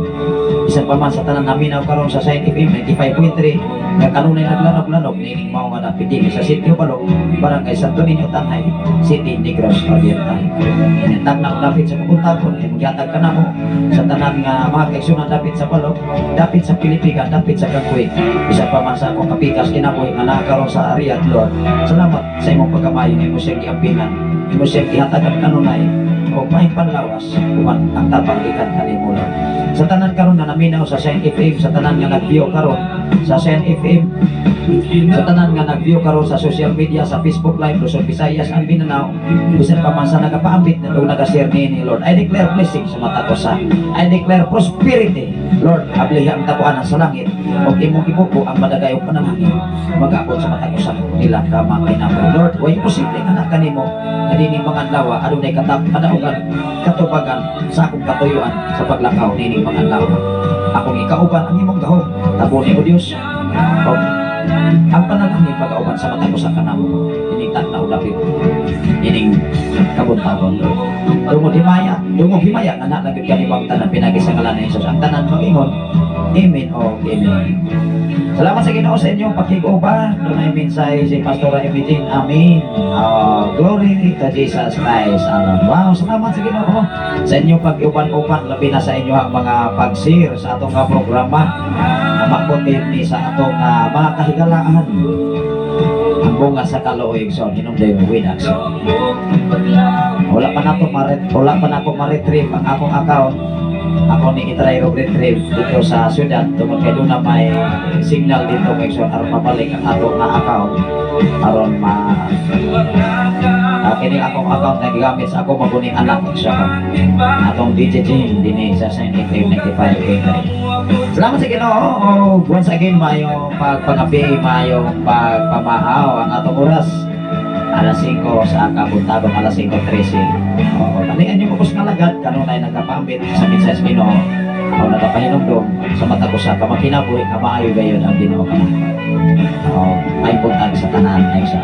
Speaker 6: Bisan pa man sa tanan naminaw karon sa Shine FM 95.3 nga kanunay naglanog-lanog niining mao nga dapit dinhi sa Sitio Balog, Barangay Santo Niño, Tanay City, Negros Oriental. Inatag na dapit sa kabuntagon imong gihatag kanamo sa tanan nga mga kaigsunan dapit sa Balog, dapit sa Pilipinas, dapit sa Kagway. Bisan pa man sa akong kapikas kinabuhi nga naa karon sa Riyadh, Lord. Salamat sa imong pagkamayo nga imo siyang giampingan, imo siyang gihatagan kanunay o may panlawas uban ang tabang gikan kanimo, Lord. Sa tanan karon nga naminaw sa Shine FM, sa tanan nga nag-view karon sa Shine FM, sa tanan nga nag-view karon sa social media, sa Facebook Live, Luzon, Visayas, and Mindanao, bisan pa man sa nagapaambit na nag-share ni Lord, I declare blessing sa matag usa. I declare prosperity. Lord, ablihi ang tapuanan sa langit ug imong ibubo ang madagayong panalangin mag-abot sa matag usa nila ka mga kinabuhi. Lord, way imposible nga anak kanimo nga dinhi mga adlaw adunay katap kadaugan katubagan sa akong katuyuan sa paglakaw nining mga adlaw. Akong ikauban ang imong gahom. Tabuni o Dios. Og ang panalangin pag-auban sa matag usa kanamo ining tagnaw dapit ining kabuntagon, Lord. Dungog himaya nga na gyud kanimo ang tanan pinagi sa ngalan ni Jesus. Ang tanan mag-ingon, Amen o Amen. Salamat sa Ginoo sa inyong pakig-uban. Dunay mensahe si Pastora Emigene. Amen. Oh, glory to Jesus Christ. Amen. Wow, salamat sa Ginoo sa inyong pag-uban-uban, labi na sa inyo ang mga pag-share sa atong nga programa na makutin ni sa atong mga kahigalaan. Ang bunga sa kaluoy, so hinumdum with action. Wala pa nato maret, wala pa nako ma-retrieve ang akong account.
Speaker 5: Ako ni i-try og retrieve dito sa syudad tungod kay duna may signal dito, mga igsoon, aron mabalik ang ato nga account aron ma kini akong account na gigamit sa ako maguning anak, igsoon, atong DJ Jim dinhi sa Shine FM 95.3. Salamat sa Ginoo. Oh, once again, maayong pagpangabi, maayong pagpamahaw. Ang atong oras, alas 5 sa kabuntagon, alas 5:13. Oo, talian niyo mo nga lagad kanunay nagkapambit sa mensahe sa Ginoo o nagapahinumdom sa matag usa ka makinabuhi nga maayo gayon ang Ginoo kanako. Oo, may buntag sa tanan ay sa